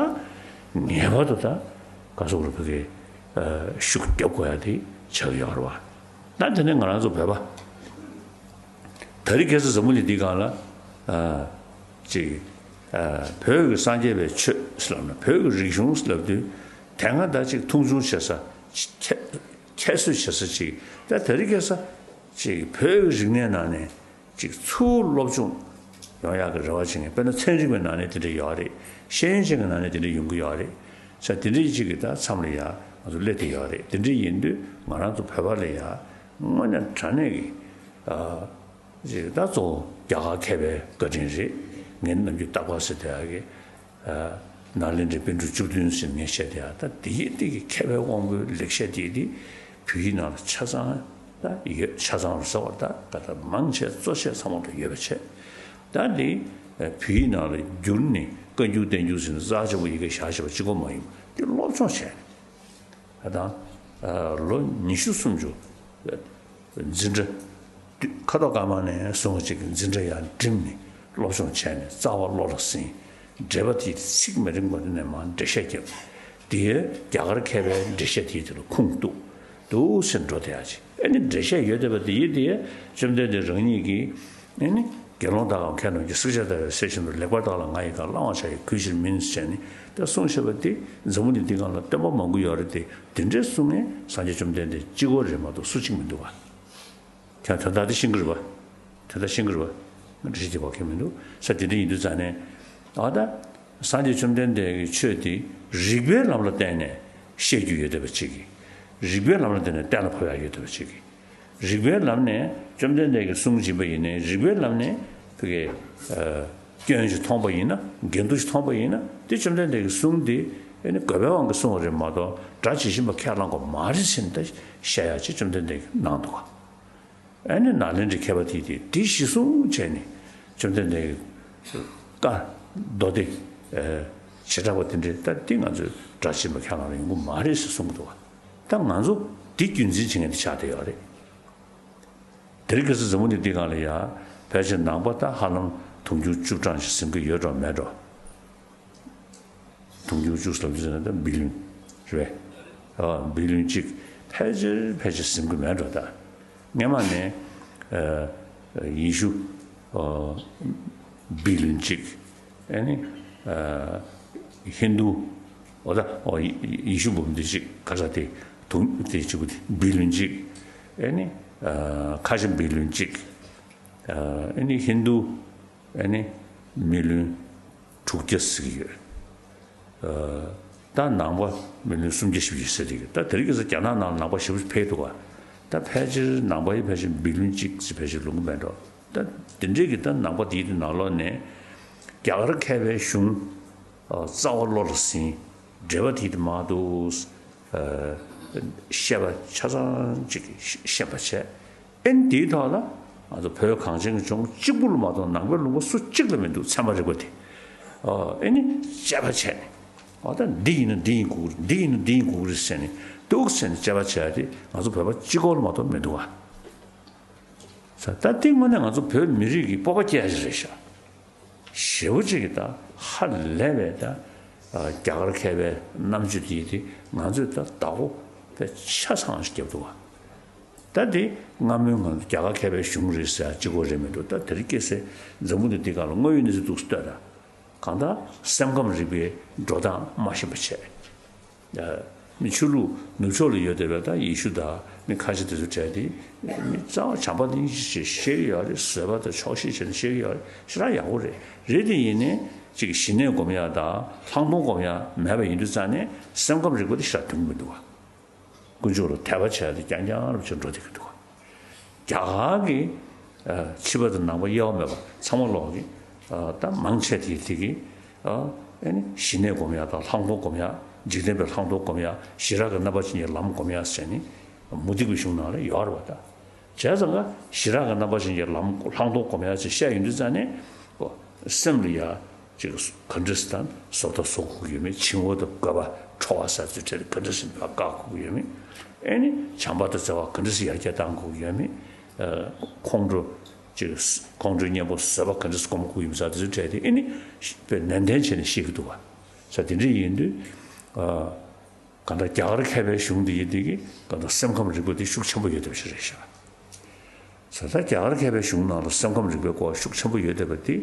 ངེས་པར་དུ་ད་ག་ཟེར་དགོས་རེད། བོད་ཀྱི་ཨ་ཤུགས་རྒྱབ་དགོས་ཡ་དེ་ཆགས་ཡོད་རེད་བ། ད་དེ་ནས་ང་རང་ཚོ་བོད་པ། ད་རེས་ཁ་སང་འཛམ་བུ་གླིང་འདིའི་སྒང་ལ་ཨ་ཅིག་ཨ་བོད་ཀྱི་སངས་རྒྱས་པའི་ཆོས་ཟེར་ལབ་ན། བོད་ཀྱི་རིག་གཞུང་ཟེར་ལབ་དུས་དེ་སྔ་ད་ཅིག་མཐོང་ཆུང་བྱེད་ས། ཁྱད་ཁྱད་གསོད་བྱེད་ས་ཅིག་ད་ད་རེས་ཁ་སང་ཅིག་བོད་ཀྱི་རིག་གནས་ནང་ནས་ཅིག་ཚུར་སློབ་སྦྱོང་ཡོང་ཡག་གི་རེ་བ་བྱེད་མཁན། དཔེར་ན་ཚན་རིག་པའི་ནང་ནས་དེ་འདྲ་ཡོད་རེད། ཤེས་ཡོན་ཅན་གྱི་ནང་ནས་དེ་འདྲ་ཡོང་གི་ཡོད་རེད། ས་དེ་འདྲའི་ཅིག་གི་ད་མཚམས་ལ་ཡ་ང་ཚོ་སླེབས་བསྡད་ཡོད་རེད། དེ་འདྲ་ཡིན་དུས་ང་རང་ཚོ་བོད་པ་ལ་ཡ་དངོས་གནས་དྲང་གནས་ཀྱི་ཨ་ཅིག་ད་གཙོ་བོ་རྒྱ་གར་མཁས་པའི་བཀའ་དྲིན་རེད། ངས་ནམ་རྒྱུན་རྟག་པར་ཟེར་བསྡད་ཡག་གི་ཨ་ནཱ་ལེནྡྲའི་པཎ་གྲུབ་བཅུ་བདུན་ཟེར་ངས་བཤད་བསྡད་ཡག་ད་དེ་ཡི་དེ་གི་མཁས་པའི་དབང་པོའི་ལེགས་བཤད་དེ་དེ་བོད་ཡིག་ནང་ལ་ཆ་ཚང་ད་ཡོད། ཆ་ཚང་རུ་ཟེར་བ་ད་ག་ད་མང་ཆེ་གཙོ་ཆེ་ཚང་མ་ད་ཡོད་པ་བྱས། ད་དེ་ཨ་བོད་ཡིག་ནང་ལ་བསྒྱུར་ནས་བཀའ་འགྱུར་བསྟན་འགྱུར་ཟེར་ནས་རྩ་ཆེ་པོ་ཡི་གེ་བཞག་བྱས་པ་གཅིག་པོ་མ་ཡིན་པ་དེ་སློབ་སྦྱོང་བྱས། ད་ལོ་ཉི་ཤུ་སུམ་ཅུ་འཛིན་གྲྭ་ཁ་དོག་དཀར་དམར་ནས་བཟུང་ཅིག་འཛིན་གྲྭ་ཡར་འགྲིམས་ནས་སློབ་སྦྱོང་བྱས་ནས་རྩ་བ་བློ་ལ་ཟིན། འགྲེལ་པ་དེ་ཚིག་མ་རིང་པོ་དེ་ནས་མར་འགྲེལ་བཤད་བརྒྱབ། དེ་རྒྱ་གར་མཁས་པའི་འགྲེལ་བཤད་དེ་དེ་ལ་ཁུངས་གཏུགས། འདུག་སེ་འགྲོ་བསྡད་ཡག་ཅིག་ཨ་ནི་འགྲེལ་བཤད་ཡོད་བསྡད་པ་དེ་ཡིན་དེ་བཅོམ་ལྡན་འདས་རང་ཉིད་ཀྱིས་ཨ་ནི་དགེ་སློང་དག་གམ་མཁས་རྣམས་ཀྱིས། བསྲེགས་བཅད་བརྡར་བའི་གསེར་བཞིན་དུ། ལེགས་པར་བརྟགས་ལ་ང་ཡི་བཀའ། བླང་བར་བྱ་ཡི་གུས་ཕྱིར་མིན། ཟེར་ནས་ད་གསུངས་བཞག་པ་དེ་འཛམ་བུ་གླིང་འདི་སྒང་ལ་སྟོན་པ་མང་པོ་ཡོད་རེད་དེ། དེ་འདྲའི་གསུང་མཁན་སངས་རྒྱས་བཅོམ་ལྡན་འདས་གཅིག་པོ་རེད་མ་གཏོགས་སུ་གཅིག་མི་འདུག་བ། ཁྱོད་དོན་དག་དེ་ཤེས་ཀྱི་རེད་པ། དོན་དག་ཤེས་ཀྱི་རེད་པ། ང་འགྲེལ་བཤད་དེ་བ་ཁྱོད་མི་འདུག་ས། དེ་འདྲ་ཡིན་དུས་ཙང་ནས་ཨ་ད་སངས་རྒྱས་བཅོམ་ལྡན་འདས་ཀྱི་ཆོས་དེ་རིགས་པའི་ལམ་ལ་བརྟེན་ནས་བཤད་རྒྱུ་ཡོད་བསྡད་པ་ཅིག་གིས། རིགས་པའི་ལམ་ལ་བརྟེན་ནས་གཏན་ལ་ཕབ་ཡག་ཡོད་བསྡད་པ་ཅིག་གིས། རིགས་པའི་ལམ་ནས་བཅོམ་ལྡན་འདས་ཀྱི་གསུང་བྱིན་པ་ཡིན་ནའི། རིགས་པའི་ལམ་ནས་ཕ་གི་ཨ་སྐྱོན་ཞིག་མཐོང་པ་ཡིན་ན། འགལ་འདུ་ཞིག་མཐོང་པ་ཡིན་ན། དེ་བཅོམ་ལྡན་འདས་ཀྱི་གསུང་དེ་ ཨེ་ནི་དགོས་པའི་དབང་གིས་གསུངས་པ་རེད་མ་གཏོགས་སྒྲ་ཇི་བཞིན་པ་ཁས་བླངས་པ་མ་རེད་ཟེར་ནས་ད་བཤད་ཡག་ཅིག་བཅོམ་ལྡན་འདས་ཀྱིས་གནང་འདུག་ག། ཨེ་ནི་ནཱ་ལེནྡྲའི་མཁས་པ་དེས་དེ་དེ་གཞི་བཟུང་བྱས་ནས་བཅོམ་ལྡན་འདས་ཀྱི་བཀའ་མདོ་སྡེ་བྱེ་བྲག་པ་དེ་འདྲའི་ད་དེ་ང་ཚོས་སྒྲ་ཇི་བཞིན་པ་ཁས་བླངས་པ་ཡོང་གི་མ་རེད་ཟེར་གསུང་གི་འདུག་ག། ད་ང་ཚོ་དེ་རྒྱུན་འཛིན་བྱེད་མཁན་དེ་ཆགས་བསྡད་ཡོད་རེད། དེ་རིང་ཁ་སང་འཛམ་བུ་གླིང་འདི་སྒང་ལ་ཡ་ཕལ་ཆེར་ནང་པ་ད་ཧ་ལམ་དུང་ཕྱུར་བཅུ་གྲངས་ཤིག་ཟིན་གྱི་ཡོད་འགྲོ་མེད་འགྲོ། དུང་ཕྱུར་བཅུ་ཟེར་ལབ་དུས་ཟེར་ན་ད་བི་ལིན་རེད་པས། ཨ་བི་ལིན་གཅིག་ཕལ་ཆེར་ཕལ་ཆེར་ཟིན་གྱི་མེད་འགྲོ་ད། སྔས་མ་ནས་ཨ་ཡེ་ཤུ་ཨ་བི་ལིན་གཅིག། ཨེ་ནི་ཨ་ཧིན་དུ་འོ་ད་འོ་ཡེ་ཤུ་འབུམ་སྡེ་གཅིག་ག་ས་དེ་དུང་དེ་གཅིག་པུ་དེ་བི་ལིན་གཅིག། ཨེ་ནི་ཨ་ཁ་ཆེ་བི་ལིན་གཅིག། ཨ་ཨེ་ནི་ཧིན་དུ་ཨེ་ནི་མི་ལོན་དྲུག་བརྒྱ་ཟེར་གྱི་ཡོད། ཨ་ད་ནང་པ་མི་ལོན་སུམ་བརྒྱ་བཞི་བཅུ་ཟེར་གྱི་ཡོད། ད་དེ་རིང་ཁ་སང་རྒྱ་ནག་ནང་ལ་ནང་པ་ཞེ་པོ་འཕེལ་འདུག་ག། ད་ཕལ་ཆེར་ནང་པ་ཡི་ཕལ་ཆེར་བི་ལོན་གཅིག་ཙམ་ཕལ་ཆེར་ལོངས་ཀྱི་མེད་འགྲོ། ད་དེ་འདྲས་ཀྱི་ད་ནང་པ་དེའི་ནང་ལོགས་ནས་རྒྱ་གར་མཁས་པའི་གཞུང་ཨ་རྩ་བ་བློ་ལ་ཟིན། འགྲེལ་པ་དེའི་དེ་མང་དུ་ཨ་བཤད་པ་ཆ་ཚང་ཅིག་ཤེས་པ་བྱས། ཨེ་ནི་དེའི་ཐོག་ལ་ང་ཚོ་བོད་གངས་ཅན་གྱི་ལྗོངས་གཅིག་པུ་ལ་མ་གཏོགས་ནང་པའི་ལུང་པ་སུ་གཅིག་ལ་མི་འདུག་ཚད་མ་རིག་པ་དེ། ཨ་ཨེ་ནི་དཔྱད་པ་བྱས་ནས་ཨ་ད་འདི་ཡིན་ན་འདི་ཡིན་དགོས་ཀྱི་རེད། འདི་ཡིན་ན་འདི་ཡིན་དགོས་ཀྱི་རེད་ཟེར་ནས་འདུག་ཟེར་ནས་དཔྱད་པ་བྱས་ཏེ་ང་ཚོ་བོད་པ་གཅིག་པོ་ལ་མ་གཏོགས་མི་འདུག་ག། ས་ད་དེ་དངོས་གནས་ང་ཚོ་བོད་མི་རིགས་ཀྱི་སྤོབས་པ་སྐྱེ་ཡ་ཞིག་རེད་ཤག། ཞེ་པོ་ཅིག་གིས་ད་ཧ་ལས་པའི་ད་ཨ་རྒྱ་གར་མཁས་པའི་རྣམ་དཔྱོད་དེ་དེ་ང་ཚོས་ད་བདག་པོ་དཔེ་ཆ་ཚང་ཞིག་བརྒྱབ་འདུག་ག། ད་དེ་སྔ་མོའི་ང་ཚོ་རྒྱ་གར་མཁས་པའི་གཞུང་རེད་ཟེར་ཡ་གཅིག་པོ་རེད་མི་འདུག། ད་དེ་རིང་ཁ་སང་འཛམ་བུ་གླིང་འདི་སྒང་ལ་དངོས་ཡོད་གནས་ཚུལ་འདུག་སེ་ལྟོས་དང་། གང་ལྟར་སེམས་ཁམས་རིག་པའི་འགྲོ་སྟངས་མ་ཤེས་པ་བྱས། ཨ་མི་ཆོས་ལུགས་ནུབ་ཕྱོགས་ལ་ཡོད་བསྡད་པའི་ད་ཡེ་ཤུ་དང་མི་ཁ་ཤས་དེ་ཚོ་གྲས་དེ་མི་རྩ་བ་བྱམས་པ་སྙིང་རྗེ་ཞིག་ཤེས་ཀྱི་ཡོད་རེད། བཟོད་པ་དང་ཆོག་ཤེས་བྱས་ནས་ཤེས་ཀྱི་ཡོད་རེད། ཞེ་དྲག་ཡག་པོ་རེད། རེད་དེ་ཡིན་ནའི་ཅིག་ཞི་གནས་སྒོམ་ཡག་དང་ལྷག་མཐོང་སྒོམ་ཡག་མེད་པ་ཡིན་དུས་ཙང་ནས་སེམས་ཁམས་རིག་པ་དེ་ཞེ་དྲག་འདུག་མི་འདུག་ག། དཀོན་མཆོག་ལ་དད་པ་བྱས་ཏེ་རྐྱང་རྐྱང་རུ་བྱས་འགྲོ་བསྡད་ཀྱི་འདུག་ག། རྒྱ་གར་གྱི་ཨ་ཕྱི་པ་དང་ནང་པ་དབྱེ་བ་མེད་པ་ཚང་མ་ལོག་གི་ཨ་ད་མང་ཆེ་དེ་དེ་གི་ཨ་ཨེ་ནི་ཞི་གནས་སྒོམ་ཡག་དང་ལྷག་མཐོང་སྒོམ་ཡག། འཇིག་རྟེན་པའི་ལྷག་མཐོང་སྒོམ་ཡག། ཞི་རགས་ཀྱི་རྣམ་པར་ཕྱིན་གྱི་ལམ་སྒོམ་ཡག་ཟེར་ནི་མུ་སྟེགས་པའི་གཞུང་ནང་ལ་ཡོད་རེད་པ། ད་བྱས་ཙང་ཀ་ཞི་རགས་ཀྱི་རྣམ་པར་ཕྱིན་གྱི་ལམ་ལྷག་མཐོང་སྒོམ་ཡག་ཅེས་བཤད་ཡོང་དུས་ཙང་ནས་ཨོ་སེམས་ལ་ཡ། ཅིག་ག་འདྲ་ཞིག་དང་བཟོ་ལྟ་བཟོ་དགོས་ཀྱི་ཡོད་མེད། བྱིང་བ་དང་རྒོད་པ་ཁྲོ་བ་ཟེར་ཚུལ་ཁྲིད་ག་འདྲ་ཞིག་ལ་བཀག་དགོས་ཀྱི་ཡོད་མེད། ཨེ་ནི་བྱམས་པ་དང་བརྩེ་བ་ག་འདྲ་ཞིག་ཡར་རྒྱས་གཏང་དགོས་ཀྱི་ཡོད་མེད། ཨ་ཁོང་ཁྲོ་ཅིག་ཁོང་ཁྲོའི་གཉེན་པོ་བཟོད་པ་ག་འདྲ་ཞིག་སྒོམ་དགོས་ཀྱི་ཡོད་མེད་ཟེར་དེ་ཚོའི་གྲས་དེ་ཨེ་ནི་དཔེ་ནན་ཏན་བྱས་ནས་ཤེས་ཀྱི་འདུག་ག། ས་དེ་འདྲ་ཡིན་དུས་ཨ། གང་ལྟར་རྒྱ་གར་མཁས་པའི་གཞུང་འདི་ཡིན་དེ་གི་གང་ལྟར་སེམས་ཁམས་རིག་པ་འདི་ཤུགས་ཆེན་པོ་ཡོད་བསྡད་པ་ཞིག་རེད་ཤག། ས་ད་རྒྱ་གར་མཁས་པའི་གཞུང་ནང་ལ་སེམས་ཁམས་རིག་པའི་སྐོར་ཤུགས་ཆེན་པོ་ཡོད་བསྡད་པ་འདི་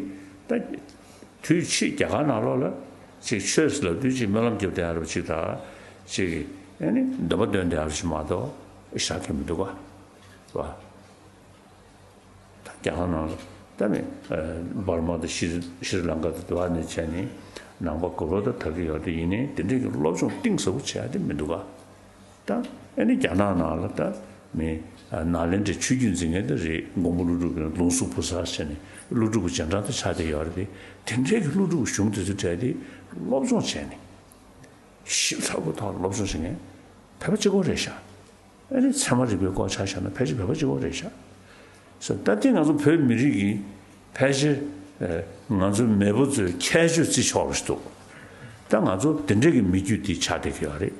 ད་དུས་ཕྱིས་རྒྱ་གར་ནང་ལོགས་ལ་ཅིག་ཆོས་ཟེར་ལབ་དུས་ཅིག་སྨོན་ལམ་རྒྱབ་བསྡད་ཡ་རུ་ཅིག་དང་ཅིག་ཨེ་ནི་འདོན་པ་འདོན་བསྡད་ཡ་རུ་ཅིག་མ་གཏོགས་ཤག་གི་མི་འདུག་ག། ད་རྒྱ་གར་ནང་ལ་ད་ནི་འབར་མ་དང་ཤྲི་ཤྲི་ལང་ཀ་དང་དེ་བ་ནས་བྱས་ནས་ནང་པ་ག་ལོ་ད་དར་གྱི་ཡོད་དེ་ཡིན་ནའི་དེ་འདྲས་ཀྱི་སློབ་སྦྱོང་གཏིང་ཟབ་པོ་བྱས་ཏེ་མི་འདུག་ག། ད་ཨ་ནི་རྒྱ་ནག་ནང་ལ་ད་མི་ནཱ་ལེནྡྲའི་ཆོས་བརྒྱུད་འཛིན་མཁན་དེ་རེད། མགོན་པོ་ཀླུ་སྒྲུབ་ཀྱི་ལུང་གསུམ་ཕུ་གསར་བྱས་ནས་ཀླུ་སྒྲུབ་ཀྱི་རྗེས་འབྲང་དུ་ཆགས་བསྡད་ཡོད་རེད་དེ། དེ་འདྲས་ཀྱི་ཀླུ་སྒྲུབ་གཞུང་དེ་ཚོ་གྲས་དེ་སློབ་སྦྱོང་བྱས་ནས། ཞིབ་ཚགས་པོའི་ཐོག་སློབ་སྦྱོང་བྱེད་མཁན་བོད་པ་གཅིག་པོ་རེད་ཤག། ཨ་ནི་ཚད་མ་རིག་པའི་སྐོར་ཆ་བཞག་ན་ཕལ་ཆེར་བོད་པ་གཅིག་པོ་རེད་ཤག། ས་ད་ལྟའི་ང་ཚོ་བོད་མི་རིགས་ཀྱི་ཕལ་ཆེར་ཨ་ང་ཚོ་མེས་པོ་ཚོའི་ཁྱད་ཆོས་བརྩི་ཆོག་པ་ཞིག་འདུག། ད་ང་ཚོ་དེ་འདྲས་ཀྱི་མི་རྒྱུད་འདི་ཆགས་བསྡད་ཀྱི་ཡོད་རེད།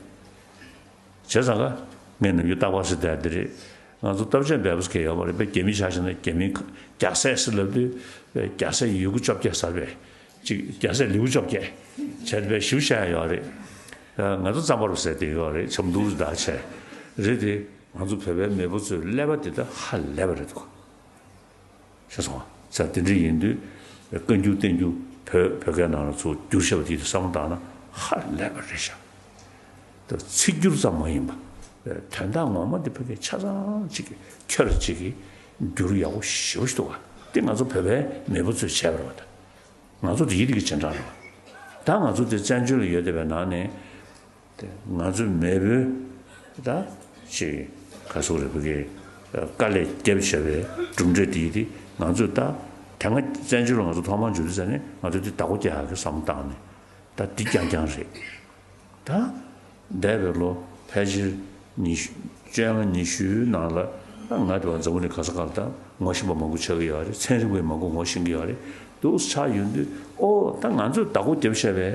བྱས་ཙང་ཀ་ངས་ནམ་རྒྱུན་རྟག་པར་ཟེར་བསྡད་འདི་རེད། ང་ཚོ་སྟོབས་ཆེན་འབད་པ་ཟེར་མཁན་ཡོད་མ་རེད་པས། རྒྱ་མི་ཆ་བཞག་ན་རྒྱ་མི་རྒྱ་སྲས་ཟེར་ལབ་དུས་རྒྱ་སྲས་ཡི་གུ་བཅོ་བརྒྱད་ཟེར་བས། ཅིག་རྒྱ་སྲས་ལེའུ་བཅོ་བརྒྱད་བྱས་ཏེ་ཞིབ་བཤད་ཡོད་རེད། ང་ཚོ་རྩམ་པ་རུ་ཟེར་དེ་ཡོད་རེད། ཆབ་མདོ་རུ་བདག་བྱས་རེད་དེ། ང་ཚོ་བོད་པའི་མེས་པོ་ཚོའི་ཀླད་པ་དེ་ད་ཧ་ལས་པ་རེད་འདུག། ཤེས་སོང་ང་། ས་དེ་འདྲ་ཡིན་དུས་བཀའ་འགྱུར་བསྟན་འགྱུར་བོད་བོད་སྐད་ནང་ལ་ཚུར་བསྒྱུར་བྱས་པ་དེ་བསམ་བློ་བཏང་ན་ཧ་ལས་པ་རེད་ཤག། ད་ཚིག་སྒྱུར་ཙམ་མ་ཡིན་པ། དོན་དག་ངོ་མ་འདི་ཕ་གིའི་ཆ་ཚང་གཅིག་གི་ཁྱོད་ར་གཅིག་གིས་བསྒྱུར་ཡག་པོ་ཞེ་པོ་ཞིག་འདུག་ག། དེ་ང་ཚོ་བོད་པའི་མེས་པོ་ཚོས་བྱས་པ་རེད་པ། ད་ང་ཚོ་དེ་ཡིད་ཀྱི་བྱེ་བྲག་རེད་པ། ད་ང་ཚོ་དེ་བཙན་བྱོལ་ལ་ཡོད་བསྡད་པའི་ནང་ནས་དེ་ང་ཚོའི་མེས་པོའི་ད་ཅིག་ག་ཟེར་རེད། ཕ་གིའི་དཀའ་ལས་བརྒྱབ་བྱས་པའི་གྲུབ་འབྲས་དེ་ཡིན་དེ། ང་ཚོས་ད་དེ་སྔ་བཙན་བྱོལ་ལ་ང་ཚོ་ཐོག་མར་འབྱོར་དུས་ཙ་ནས་ང་ཚོས་དེ་བདག་པོ་རྒྱག་ཡག་གི་བསམ་བློ་བཏང་ནས་ད་འདི་རྐྱང་རྐྱང་རེད། ད་འདས་པའི་ལོ་ཕལ་ཆེར་ཉི་ཤུ་བཅོ་ལྔ་ཉི་ཤུའི་ནང་ལ་ད་ང་དེ་བ་འཛམ་བུ་གླིང་ག་ས་ག་ལ་ད་ངོ་ཤེས་པ་མང་པོ་ཆགས་ཀྱི་ཡོད་རེད། ཚན་རིག་པས་མང་པོ་ངོ་ཤེས་ཀྱི་ཡོད་རེད། འདུག་ཆགས་ཡོང་དུས་ཨོ་ད་ང་ཚོས་བདག་པོ་རྒྱབ་བྱས་པའི་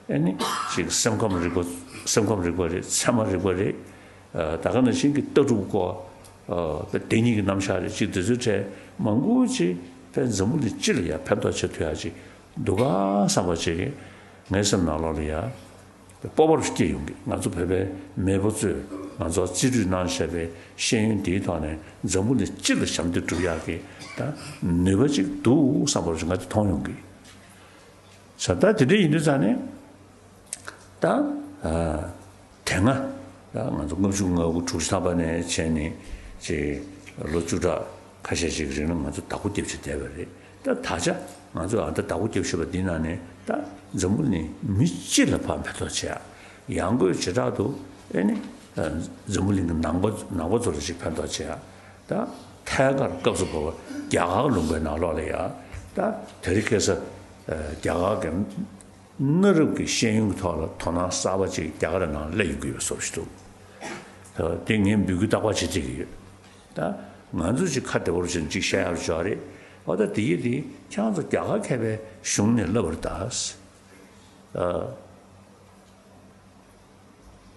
ཨེ་ནི་ཅིག་སེམས་ཁམས་རིག་པ་སེམས་ཁམས་རིག་པ་རེད། ཚད་མ་རིག་པ་རེད། ད་ག་ནང་བཞིན་གྱི་ལྟ་གྲུབ་སྐོར་བདེན་གཉིས་ཀྱི་རྣམ་གཞག་རེད། ཅིག་དེ་ཚོའི་གྲས་མང་པོ་ཅིག་ཕན་འཛམ་བུ་གླིང་སྤྱི་ལ་ཡང་ཕན་ཐོགས་བྱེད་ཐུབ་ཡག་ཅིག་འདུག་ག་བསམ་པ་ཅིག་ངའི་སེམས་ནང་ལོགས་ལ་ཡང་སྤོབས་པ་སྐྱེ་ཡོང་གི། ང་ཚོ་བོད་པའི་མེས་པོ་ཚོས་ང་ཚོར་རྩིས་སྤྲོད་གནང་བཞག་པའི་ཤེས་ཡོན་དེའི་ཐོག་ནས་འཛམ་བུ་གླིང་སྤྱི་ལ་ཞབས་འདེགས་སྒྲུབ་ཡག་གི་ད་ནུས་པ་ཅིག་འདུག་བསམ་པ་ཅིག་ང་ཚོ་མཐོང་ཡོང་གི། ས་ད་དེ་འདྲ་ཡིན་དུས་ཙང་ནས་ད་དེ་སྔ་ད་ང་ཚོ་ལྔ་བཅུ་ང་དགུ་དྲུག་ཅུ་ཐམ་པ་ནས་བྱས་ནས་ཅིག་ལོ་བཅུ་ཕྲག་ཁ་ཤས་ཤིག་གི་རིང་ལ་ང་ཚོ་བདག་པོ་རྒྱབ་བྱས་བསྡད་པ་རེད། ད་ད་ཆ་ང་ཚོ་ཨ་ད་བདག་པོ་རྒྱབ་བྱས་པ་འདི་ནང་ནས་ད་འཛམ་བུ་གླིང་མི་སྤྱི་ལ་ཕར་ཕན་ཐོགས་བྱེད་ཡག་ཡང་སྒོས་བྱེ་བྲག་ཏུ་ཨེ་ནི་འཛམ་བུ་གླིང་གི་ནང་པ་ནང་པ་ཚོ་ལ་ཅིག་ཕན་ཐོགས་བྱེད་ཡག་ད་ཐད་ཀར་སྐབས་སུ་བབས་པ་རྒྱ་གར་ལུང་པའི་ནང་ལོགས་ལ་ཡ་ད་དེ་རིང་ཁ་སང་རྒྱ་གར་གྱི་གནའ་རབས་ཀྱི་ཤེས་ཡོན་གྱི་ཐོག་ལ་དོ་སྣང་གསར་པ་ཅིག་རྒྱ་གར་ནང་སླེབས་ཡོང་གི་ཡོད་པའི་བཟོ་ཞིག་འདུག་དེ་ངས་འབོད་སྐུལ་རྟག་པར་བྱེད་བསྡད་ཀྱི་ཡོད། ད་ང་ཚོས་ཅིག་ཁ་བདེ་པོར་བྱས་ནས་ཅིག་བཤད་ཡག་ཅིག་ཡོད་རེད། འོ་ད་དེ་ཡིན་དེ་ཁྱེད་རང་ཚོ་རྒྱ་གར་མཁས་པའི་གཞུང་ནས་བསླབས་པ་རེད་ད།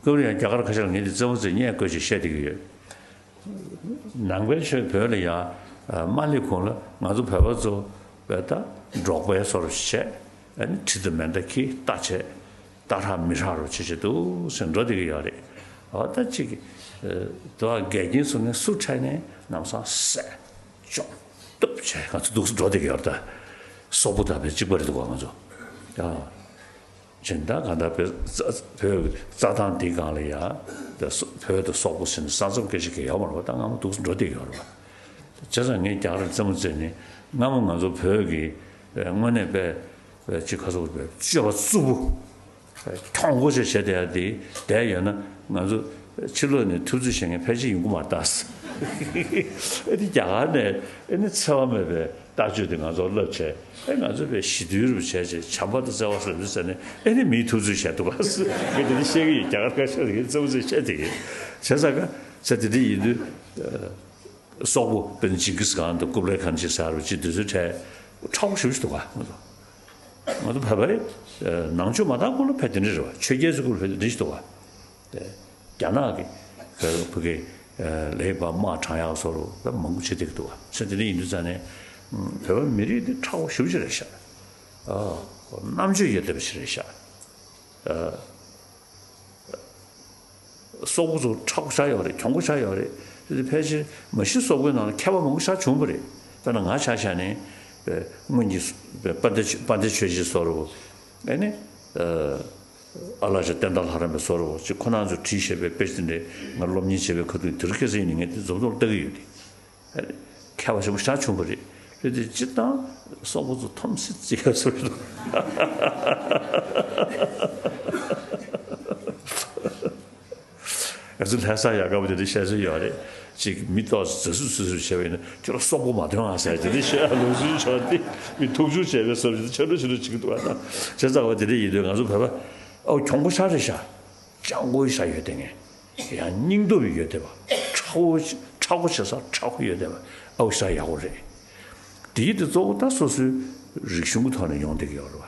སྐབས་རེ་ཡང་རྒྱ་གར་ཁ་ཤས་ལ་ངས་འདི་རྩེད་མོ་རྩེ་བརྙན་བཀོད་ཅིག་བཤད་བསྡད་ཀྱི་ཡོད། ནང་པའི་ཆོས་བོད་ལ་ཡང་མ་སླེབས་གོང་ལ་ང་ཚོ་བོད་པ་ཚོ་བས་ད་འབྲོག་པའི་བཟོ་འདྲ་བྱས། ཨ་ནི་གྲི་དང་མེ་མདའ་འཁྱེར་རྟ་བྱས། རྟ་ཧྲག་མི་ཧྲག་རུ་བྱེད་བྱེད་འདུག་ཟེར་འགྲོ་བསྡད་ཀྱི་ཡོད་རེད། འོ་ད་ཅིག་དུ་བ་འགལ་རྐྱེན་བཟོ་མཁན་སུ་འཕྲད་ནས་ལམ་སང་བསད་བཅོམ་གཏུབ་བྱས་ང་ཚོ་འདུག་སེ་འགྲོ་བསྡད་ཀྱི་ཡོད་རེད་ད། སོག་པོ་དང་བས་གཅིག་པ་རེད་འདུག་ག་ང་ཚོ། ཨ། སྦྱིན་བདག་གང་ལྟར་བོད་བོད་ཀྱི་རྩྭ་ཐང་འདི་སྒང་ལ་ཡ་ད་སོ་བོད་དང་སོག་པོ་ཟེར་ནས་ས་མཚམས་སྐད་ཆ་གང་ཡང་ཡོད་མ་རེད་པ། ད་སྔ་མོ་འདུག་སེ་འགྲོ་བསྡད་ཀྱི་ཡོད་རེད་པ། བྱས་ཙང་ངས་རྒྱ་གར་རྩེད་མོ་རྩེས་ནས་སྔ་མོ་ང་ཚོ་བོད་ཀྱི་དངོས་གནས་པའི་ཅིག་ཁ་སོག་པའི་སྤྱོད་པ་རྩུབ་པོ་གྱོང་པོ་ཞིག་བྱས་བསྡད་ཡ་དེ་བསྡད་ཡོད་ན་ང་ཚོ་ཕྱི་ལོགས་ནས་ཐུབ་ཚོད་བྱེད་མཁན་ཕལ་ཆེར་ཡོང་གི་མ་རེད་ད། ཨེ་ནི་རྒྱ་གར་ནས་ཨེ་ནི་འཚེ་བ་མེད་པའི་ལྟ་སྤྱོད་དེ་ང་ཚོར་བསླབ་བྱས། ཨེ་ང་ཚོ་བས་ཞི་དུལ་རུ་བྱས་བྱས་བྱམས་པ་དང་བརྩེ་བ་སོགས་ཡོད་ཟེར་ནས་ཨེ་ནི་མིའི་ཐུབ་ཚོད་བྱས་འདུག་ག་ངས་དེ་འདྲ་བཤད་ཀྱི་ཡོད། རྒྱ་གར་ཁ་ཤས་ལ་ངས་རྩེད་མོ་རྩེ་བཤད་བསྡད་ཀྱི་ཡོད། བྱས་ཙང་ཀ་ས་དེ་འདྲ་ཡིན་དུས་སོག་པོ་དཔེར་ན་ཇིང་གིས་ཁཱན་དང་ཀུབ་ལའི་ཁཱན་ཅིག་ཟེར་བ་ཅིག་དེ་ཚོའི་གྲས་མཁྲེགས་པོ་ཞེ་པོ་ཞིག་འདུག་ག་ང་ཚོ་ང་ཚོ་བོད་པའི་ནང་ཆོས་མ་དར་གོང་ལ་ཕལ་དེ་འདྲ་རེད་པ། ཆོས་རྒྱལ་ཚོའི་སྐབས་ལ་ཕལ་དེ་འདྲ་ཞིག་འདུག་ག་རྒྱ་ནག་གི་བོད་ཀྱི་ལས་པ་དམག་དྲངས་ཡག་སོགས་ལ་མང་པོ་བྱེད་བསྡད་ཀྱི་འདུག་ག་ཚེ་འདི་འདྲ་ཡིན་དུས་ཙང་ནས་བོད་པ་མི་རིགས་འདི་མཁྲེགས་པོ་ཞེ་པོ་ཅིག་རེད་ཤག་རྣམ་དཔྱོད་ཡོད་བསྡད་པ་ཞིག་རེད་ཤག་སོག་པོ་ཚོ་མཁྲེགས་པོ་ཆགས་ཡོད་རེད། གྱོང་པོ་ཆགས་ཡོད་རེད། དེ་ཕལ་ཆེར་མ་གཞི་སོག་པོའི་ནང་ལ་མཁས་པ་མང་པོ་ཆགས་བྱུང་བ་རེད། དཔེར་ན་ང་ཆ་བཞག་ནས་སྔོན་གྱི་དཔལ་ལྡན་དཔལ་ལྡན་ཆོས་རྗེ་བཟོ་འདྲ་བོ། ཨ་ནི། ཨ་ལགས་ཆ་བསྟན་དར་ལྷ་རམས་པའི་བཟོ་འདྲ་བོ་ཅིག་ཁོ་རང་ཚོས་བྲིས་བཞག་པའི་དཔེ་ཆ་དེ་འདྲ་ང་སློབ་གཉེར་བྱས་པའི་ཁ་ཐུག་དེ་རིང་ཁ་སང་ཡིན་ནའི་ངས་དེ་འཛོམས་ཐོག་ལ་ལྟ་གི་ཡོད་དེ། ཨ་ནི། མཁས་པ་ཞེ་པོ་ཆགས་བྱུང་བ་རེད། རེད་དེ་སྤྱིར་བཏང་སོག་པོ་ཚོ་འཐོམ་སེ་བརྩི་ཡ་བཟོ་འདྲ་བོ། ང་ཚོ་ལྷ་ས་ཡག་པོ་དེ་འདྲ་བཤད་སྲོལ་ཡོད་རེད། ཅིག་མི་ཏོག་ཙམ་རྫ་སུ་རྫ་སུ་བྱས་པ་ཡིན་ན་ཁྱོད་རང་སོག་པོ་མ་ཐོན་ཨ་ཟེར་དེ་འདྲ་བཤད་ཡ་ལུགས་སྲོལ་ཆགས་ཏེ་མི་ཐུག་ཆུ་བྱས་པའི་བཟོ་འདྲ་ཆགས་འགྲོ་ཆགས་འགྲོ་བྱེད་ཀྱི་འདུག་ཨ། ད་བྱས་ཙང་བ་དེ་འདྲ་ཡིན་དུས་ང་ཚོ་བོད་པ་ཨོ་གྱོང་པོ་ཆགས་རེད་ཤག་སྤྱང་པོ་ཞིག་ཡོད་དེ་ངས་ཡང་སྙིང་སྟོབས་ཡོད་དེ་བ་མཁྲེགས་པོ་མཁྲེགས་པོ་བྱེད་ས་མཁྲེགས་པོ་ཡོད་དེ་བ་ཨོ་ཞིག་ཡག་པོ་རེད། དེ་ཡིན་དུས་གཙོ་བོ་ད་སོ་སོའི་རིག་གཞུང་གི་ཐོག་ནས་ཡོང་བསྡད་ཀྱི་ཡོད་རེད་བ།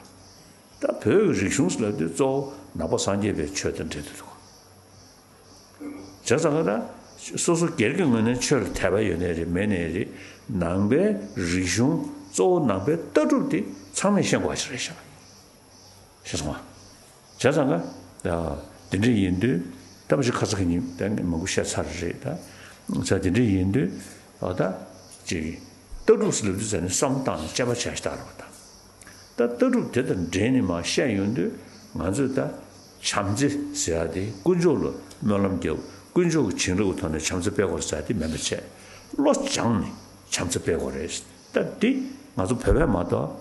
ད་བོད་ཀྱི་རིག་གཞུང་ཟེར་ལབ་དུས་གཙོ་བོ་ནང་པ་སངས་རྒྱས་པའི་ཆོས་དང་འབྲེལ་དུ་འདུག་བྱས་ཙང་ཀ་ད་སོ་སོ་སྒེར་གྱི་ངོས་ནས་ཆོས་ལ་དད་པ་ཡོད་ནའི་རེད་མེད་ནའི་རེད། ནང་པའི་རིག་གཞུང་གཙོ་བོ་ནང་པའི་ལྟ་གྲུབ་དེ་ཚང་མས་ཤེས་དགོས་པ་ཞིག་རེད་ཤག་ཤེས་སོང་ང་། བྱས་ཙང་ཀ་དེ་འདྲ་ཡིན་དུས་ད་མ་གཞི་ཁ་ས་ཁ་ཉིན་ད་ངས་མང་པོ་བཤད་ཚར་རེད་ད། བྱས་དེ་འདྲ་ཡིན་དུས་ཨ་ད་ཅིག་ལྟ་གྲུབ་ཟེར་ལབ་དུས་ཟེར་ནས་བསམ་བློ་བཏང་ནས་དཔྱད་པ་བྱས་ཤག་ལྟ་རོགས་ད། ད་ལྟ་གྲུབ་དེ་དང་འབྲེལ་ནས་མར་བཤད་ཡོང་དུས་ང་ཚོས་ད་བྱམས་བརྩེ་ཟེར་ཡ་དེ་དཀོན་མཆོག་ལ་སྨོན་ལམ་རྒྱབ་དཀོན་མཆོག་གི་བྱིན་རླབས་ཀྱི་ཐོག་ནས་བྱམས་བརྩེ་སྤེལ་དགོས་ཟེར་ཡ་དེ་མིན་པ་བྱས། བློ་སྦྱངས་ནས་བྱམས་བརྩེ་སྤེལ་དགོས་རེད། ད་འདི་ང་ཚོ་བོད་པས་མ་གཏོགས་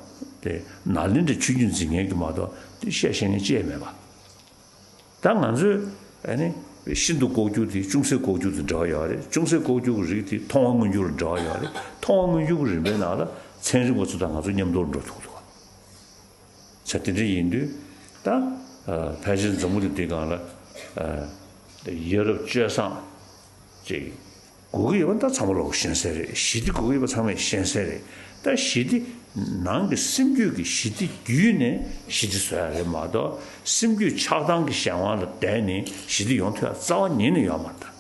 དེ་ནཱ་ལེནྡྲའི་ཆོས་བརྒྱུད་འཛིན་མཁན་གྱིས་མ་གཏོགས་དེ་བཤད་ཤེས་མཁན་ཅི་ཡང་མེད་པ། ད་ང་ཚོས་ཨ་ནི་ཤིན་ཏུ་ལྐོག་གྱུར་དེ་ཅུང་ཟད་ལྐོག་གྱུར་དང་འབྲེལ་བ་ཡོད་རེད། ཅུང་ཟད་ལྐོག་གྱུར་གྱི་རིགས་དེ་མཐོང་བ་མངོན་གྱུར་ལ་འབྲེལ་བ་ཡོད་རེད། མཐོང་བ་མངོན་གྱུར་གྱི་རིམ་པའི་ནང་ལ་ཚན་རིག་པ་ཚོ་དང་ང་ཚོ་མཉམ་དུ་འགྲོ་ཐུབ་ཀྱི་འདུག་ག་བྱས་དེ་འདྲ་ཡིན་དུས་ད་ ཕལ་ཆེར་འཛམ་བུ་གླིང་འདི་སྒང་ལ་ཡ་རབས་སྤྱོད་བཟང་ཅིག་དགོས་ཀྱི་ཡོད་པ་ད་ཚང་མ་ལོག་ཤེས་གསལ་རེད། ཞི་བདེ་དགོས་ཀྱི་ཡོད་པ་ཚང་མས་ཤེས་གསལ་རེད། ད་ཞི་བདེ་ནང་གི་སེམས་རྒྱུད་ཀྱི་ཞི་བདེ་བརྒྱུད་ནས་ཞི་བདེ་བཟོ་ཡ་རེད་མ་གཏོགས། སེམས་རྒྱུད་ཆགས་སྡང་གི་གཞན་དབང་ལ་བརྟེན་ནས་ཞི་བདེ་ཡོང་ཐུབ་ཡ་རྩ་བ་ཉིད་ནས་ཡོད་མ་རེད་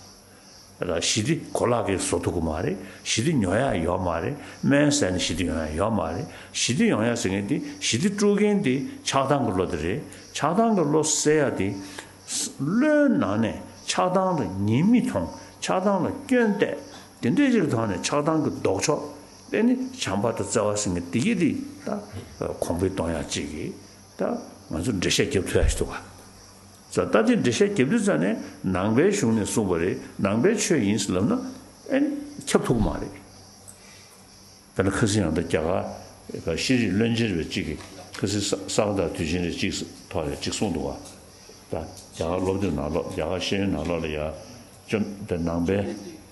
ད། ཞི་བདེ་གོ་ལག་གིས་བཟོ་ཐུབ་ཀྱི་མ་རེད། ཞི་བདེ་ཉོ་ཡ་ཡོད་མ་རེད། སྨན་ཟས་ནས་ཞི་བདེ་ཡོང་ཡ་ཡོད་མ་རེད། ཞི་བདེ་ཡོང་ཡ་ཟེར་མཁན་དེ་ཞི་བདེ་དཀྲུག་མཁན་དེ་ཆགས་སྡང་གི་བློ་དེ་རེད། ཆགས་སྡང་གི་བློ་སེལ་ཡ་དེ་བློའི་ནང་ནས་ཆགས་སྡང་ལ་ཉེས་དམིགས་མཐོང་། ཆགས་སྡང་ལ་སྐྱོན་བལྟས། དེ་འདྲའི་ཅིག་གི་ཐོག་ནས་ཆགས་སྡང་གི་ལྡོག་ཕྱོགས་དེ་ནི་བྱམས་པ་དང་བརྩེ་བ་ཟེར་མཁན་དེ་གི་དེ་ད་གོང་འཕེལ་གཏོང་ཡ་ཅིག་གི་ད་ང་ཚོ་འགྲེལ་བཤད་རྒྱབ་ཐུབ་ཡ་ཞིག་འདུག་ག་ད་དེ་འགྲེལ་བཤད་རྒྱབ་དུས་ཙ་ནས་ནང་པའི་གཞུང་ནས་གསུངས་པ་རེད། ནང་པའི་ཆོས་ཡིན་ཟེར་ལབ་ན་ཨེ་ཁྱབ་ཐུབ་ཀྱི་མ་རེད། དཔེར་ན་ཁ་སང་ཡང་ད་རྒྱ་གར་ཤེས་རིག་བློན་ཆེན་རེད་པས་གཅིག་གིས་ཁ་སང་ས་ས་ག་ཟླ་དུས་ཆེན་རེད་གཅིག་ཐོག་ལ་གཅིག་གསུངས་འདུག་བ། ད་རྒྱ་གར་སློབ་དེབ་ནང་ལོགས་རྒྱ་གར་ཤེས་ཡོན་ནང་ལོགས་ལ་ཡ་བཅོམ་ད་ནང་པའི་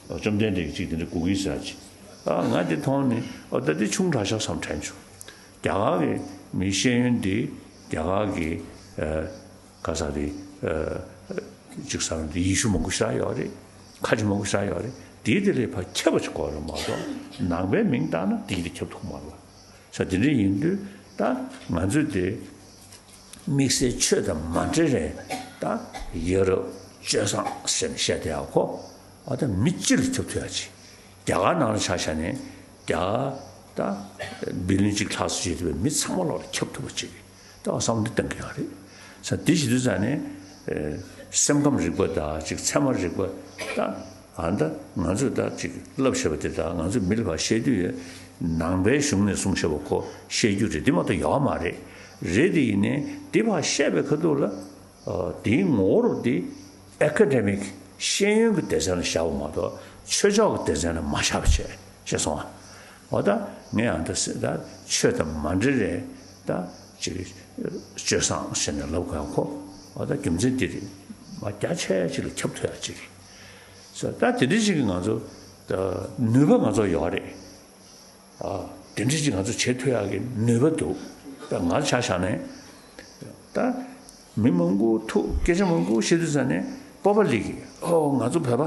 བཅོམ་ལྡན་འདས་ཀྱིས་གཅིག་དེ་འདྲ་དགོས་ཀྱི་ཟེར་གྱི། ཨ་ང་དེ་མཐོང་ནས་ཨོ་ད་དེ་ཆུང་དྲགས་ཤག་བསམ་དྲན་བྱུང་། རྒྱ་གར་གྱི་མི་ཤེས་ཡོན་འདི་རྒྱ་གར་གྱི་ཨ་ག་ས་རེད། ཨ་ཅིག་ས་རུ་འདི་ཡེ་ཤུ་མང་པོ་ཞེ་དྲག་ཡོད་རེད། ཁ་ཆེ་མང་པོ་ཞེ་དྲག་ཡོད་རེད། དེའི་དེ་ལས་ཕར་ཁྱབ་པ་ཅིག་དགོས་རེད་མ་གཏོགས་ནང་པའི་མིང་བཏགས་ན་དེའི་དེ་ཁྱབ་ཐུབ་མ་རེད་བ། ས་དེ་འདྲ་ཡིན་དུས་ད་ང་ཚོས་དེ་དམིགས་བསལ་ཆོས་དང་མ་འབྲེལ་རེད། ད་ཡ་རབས་སྤྱོད་བཟང་ཟེར་ནས་བཤད་དེ་ཡག་གོ་ཨ་ད་མི་སྤྱི་ལ་ཁྱབ་ཐུབ་ཡག་ཅིག་རྒྱ་གར་ནང་ལ་ཆ་བཞག་ནས་རྒྱ་གར་ད་བི་ལིན་གཅིག་ལྷག་ཙམ་བྱེད་ཐུབ་པའི་མི་ཚང་མ་ལོག་ལ་ཁྱབ་ཐུབ་པ་ཅིག་ད་བསམ་བློ་བཏང་གི་ཡོད་རེད། ས་འདི་བྱེད་དུས་ཙ་ནས་སེམས་ཁམས་རིག་པ་དང་ཅིག་ཚད་མ་རིག་པ་ད་ཨ་ད་ང་ཚོས་ད་ཅིག་བསླབ་བྱས་པ་དེ་ད་ང་ཚོས་མི་ལ་ཕར་བཤད་དུས་ནང་པའི་གཞུང་ནས་གསུངས་བྱས་པ་ཁོ་བཤད་རྒྱུ་རེད། འདི་མ་གཏོགས་ཡོད་མ་རེད། རེད་དེ་ཡིན་ནའི་འདི་ཕར་བཤད་པའི་ཁ་ཐུག་ལ་དེའི་ངོ་བོ་རུ་དེ་ཨེ་ཀ་ཌེ་མིག་ཤེས་ཡོན་གྱི་སྡེ་ཚན་ལ་བཞག་པ་མ་གཏོགས་ཆོས་ཕྱོགས་ཀྱི་སྡེ་ཚན་ལ་མ་བཞག་པ་བྱས་བྱས་སོང་ང་། འོ་ད་ངས་ཨ་ད་ཟེར་ད་ཆོས་དང་མ་འབྲེལ་རེད། ད་ཅིག་སྤྱོད་བཟང་ཟེར་ནས་ལབ་དགོས་ཡ་ཁོ་འོ་ད་རྒྱུ་མཚན་འདི་རེད། མ་རྒྱ་ཆེ་ཅིག་ལ་ཁྱབ་ཐུབ་ཡ་ཅིག་རེད། ཟེར་ད་དེ་འདྲ་ཅིག་གི་ང་ཚོ་ད་ནུས་པ་ང་ཚོ་ཡོད་རེད། ཨ་དེ་འདྲ་ཅིག་ང་ཚོ་བྱེད་ཐུབ་ཡག་གི་ནུས་པ་འདུག་ད་ང་ཆ་བཞག་ནས་ད་མི་མང་པོ་ཐུག་སྐད་ཆ་མང་པོ་བཤད་དུས་ཙ་ནས་སྤོབས་པ་སླེབས་ཀྱི། ཨོ་ང་ཚོ་བོད་པ་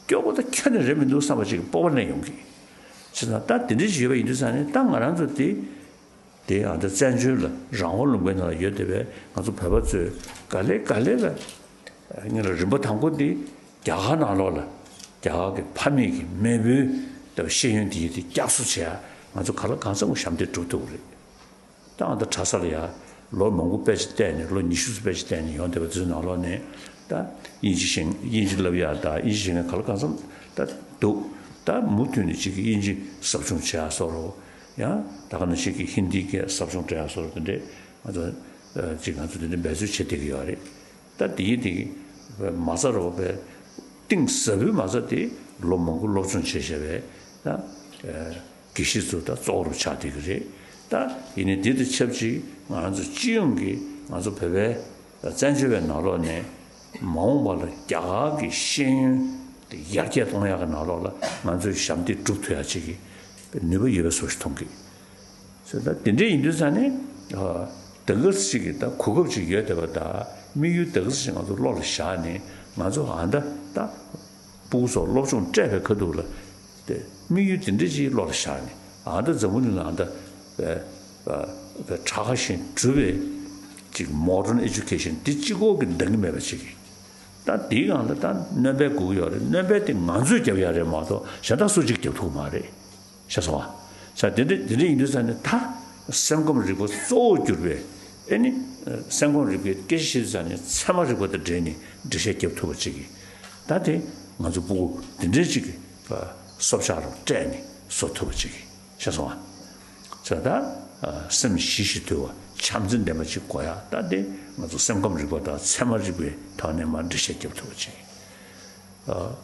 སྐྱོ་པོ་ད་ཁྱོན་ནས་རེད་མི་འདུག་བསམ་པ་ཅིག་གི་སྤོབས་པ་སླེབས་ཡོང་གི། བྱས་ཙང་ད་དེ་འདྲ་ཅིག་ཡོད་པ་ཡིན་དུས་ཙ་ནས་ད་ང་རང་ཚོ་དེ་དེ་ཨ་ད་བཙན་བྱོལ་ལ་རང་དབང་ལུང་པའི་ནང་ལ་ཡོད་བསྡད་པའི་ང་ཚོ་བོད་པ་ཚོས་ག་ལེ་ག་ལེ་ལ་ངེད་ལ་རིམ་པ་དང་པོ་འདི་རྒྱ་གར་ནང་ལོགས་ལ་རྒྱ་གར་གྱི་ཕ་མེས་ཀྱི་མེས་པོའི་ཤེས་ཡོན་འདི་ཡི་དེ་བསྐྱར་གསོ་བྱེད་ཡ་ང་ཚོ་ག་ལ་གང་འཚམ་གྱི་ཞབས་འདེགས་སྒྲུབ་ཐུབ་ཀྱི་རེད། ད་ཨ་ད་གྲྭ་ས་ལ་ཡ་ལོ་མང་པོ་དཔེ་ཆ་བལྟས་ནས་ལོ་ཉི་ཤུ་ཙམ་དཔེ་ཆ་བལྟས་ནས་ཡོང་བསྡད་པ་དེ་ཚོའི་ནང་ལོགས་ནས་ད་དབྱིན་ཇི་ཤེས་དབྱིན་ཇི་བསླབ་ཡ་ད་དབྱིན་ཇི་ཤེས་མཁན་ག་ལ་གང་འཚམ་ད་འདུག་ད་མུ་མཐུད་ནས་ཅིག་གི་དབྱིན་ཇི་ཟབ་སྦྱོང་བྱེད་ཡ་སོགས་རོ། ཡང་ད་ག་ནང་བཞིན་གྱི་ཧིན་དིའི་སྐད་ཟབ་སྦྱོང་སྤྲད་ཡ་སོགས་རོ། དེ་འདྲས་ང་ཚོ་ཅིག་ང་ཚོ་དེ་འདྲས་འབད་རྩོལ་བྱེད་བསྡད་ཀྱི་ཡོད་རེད། ད་དེ་ཡིན་དེ་མ་རྩ་རོ་པའི་གཏིང་ཟབ་པོའི་མ་རྩ་དེ་ལོ་མང་པོ་སློབ་སྦྱོང་བྱས་བྱས་པའི་ད། དགེ་བཤེས་ཚོ་ད་གཙོ་བོར་ཆགས་བསྡད་ཀྱི་རེད། ད་ཡིན་ནའི་འདི་དང་ཆབས་ཅིག་ང་ཚོ་སྤྱི་ཡོངས་ཀྱི་ང་ཚོ་བོད་པའི་བཙན་བྱོལ་བའི་ནང་ལོགས་ནས་མ་འོངས་པ་ལ་རྒྱ་གར་གྱི་ཤེས་ཡོན་དེ་ཡར་རྒྱས་གཏོང་ཡག་གི་ནང་ལོགས་ལ་ང་ཚོས་ཞབས་འདེགས་སྒྲུབ་ཐུབ་ཡག་ཅིག་གི་ནུས་པ་ཡོད་པའི་བཟོ་ཞིག་མཐོང་གི། ཟེར་ད་དེ་འདྲ་ཡིན་དུས་ཙང་ནས་ད་ག་ཅིག་གི་ད་གོ་སྐབས་ཅིག་ཡོད་བསྡད་པ་ད་དམིགས་ཡུལ་ད་ག་ཅིག་ང་ཚོ་བློ་ལ་བཞག་ནས་ང་ཚོ་ཨ་ད་ད། སྤུ་གུ་ཚོར་སློབ་སྦྱོང་སྤྲད་པའི་ཁ་ཐུག་ལ་དེ་དམིགས་ཡུལ་དེ་འདྲ་ཅིག་བློ་ལ་བཞག་ནས་ཨ་ད་འཛམ་བུ་གླིང་ལ་ཨ་ད་པའི་པའི་གྲགས་ཁ་ཤས་གྲུབ་པའི་ཅིག་མོ་ཌརན་ཨེ་ཇུ་ཀེ་ཤན་འདི་གཅིག་པོ་གིས་འདང་གི་མེད་པ་ཅིག་གིས་ད་འདིའི་སྒང་ལ་ད་སྣོན་པ་དགོས་ཀྱི་ཡོད་རེད། སྣོན་པ་དེ་ང་ཚོས་རྒྱབ་ཡ་རེད་མ་གཏོགས་གཞན་དག་སུ་གཅིག་རྒྱབ་ཐུབ་ཀྱི་མ་རེད། ཤེས་སོང་ཨ། ས་དེ་འདྲ་དེ་འདྲ་ཡིན་དུས་ཙང་ནས་ད་སེམས་ཁམས་རིག་པ་གཙོ་བོར་གྱུར་པའི་ཨེ་ནི་སེམས་ཁམས་རིག་པའི་སྐད་ཆ་བཤད་དུས་ཙང་ནས་ཚད་མ་རིག་པ་དང་འབྲེལ་ནས་འགྲེལ་བཤད་རྒྱབ་ཐུབ་པ་ཅིག་གིས་ད་དེ་ང་ཚོ་སྤུ་གུ་དེ་འདྲའི་ཅིག་གིས་སྲོག་ཆགས་རུ་སྤྲད་ནས་བཟོ་ཐུབ་པ་ཅིག་གིས་ཤེས་སོང་ཨ། ས་ད་སེམས་ཞི་ཞིང་དུལ་བ་བྱམས་བརྩེ་ལྡན་པ་ཅིག་དགོས་ཡ་ད་དེ་ང་ཚོ་སེམས་ཁམས་རིག་པ་དང་ཚད་མ་རིག་པའི་ཐོག་ནས་མར་འགྲེལ་བཤད་རྒྱབ་ཐུབ་པ་ཅིག་གིས།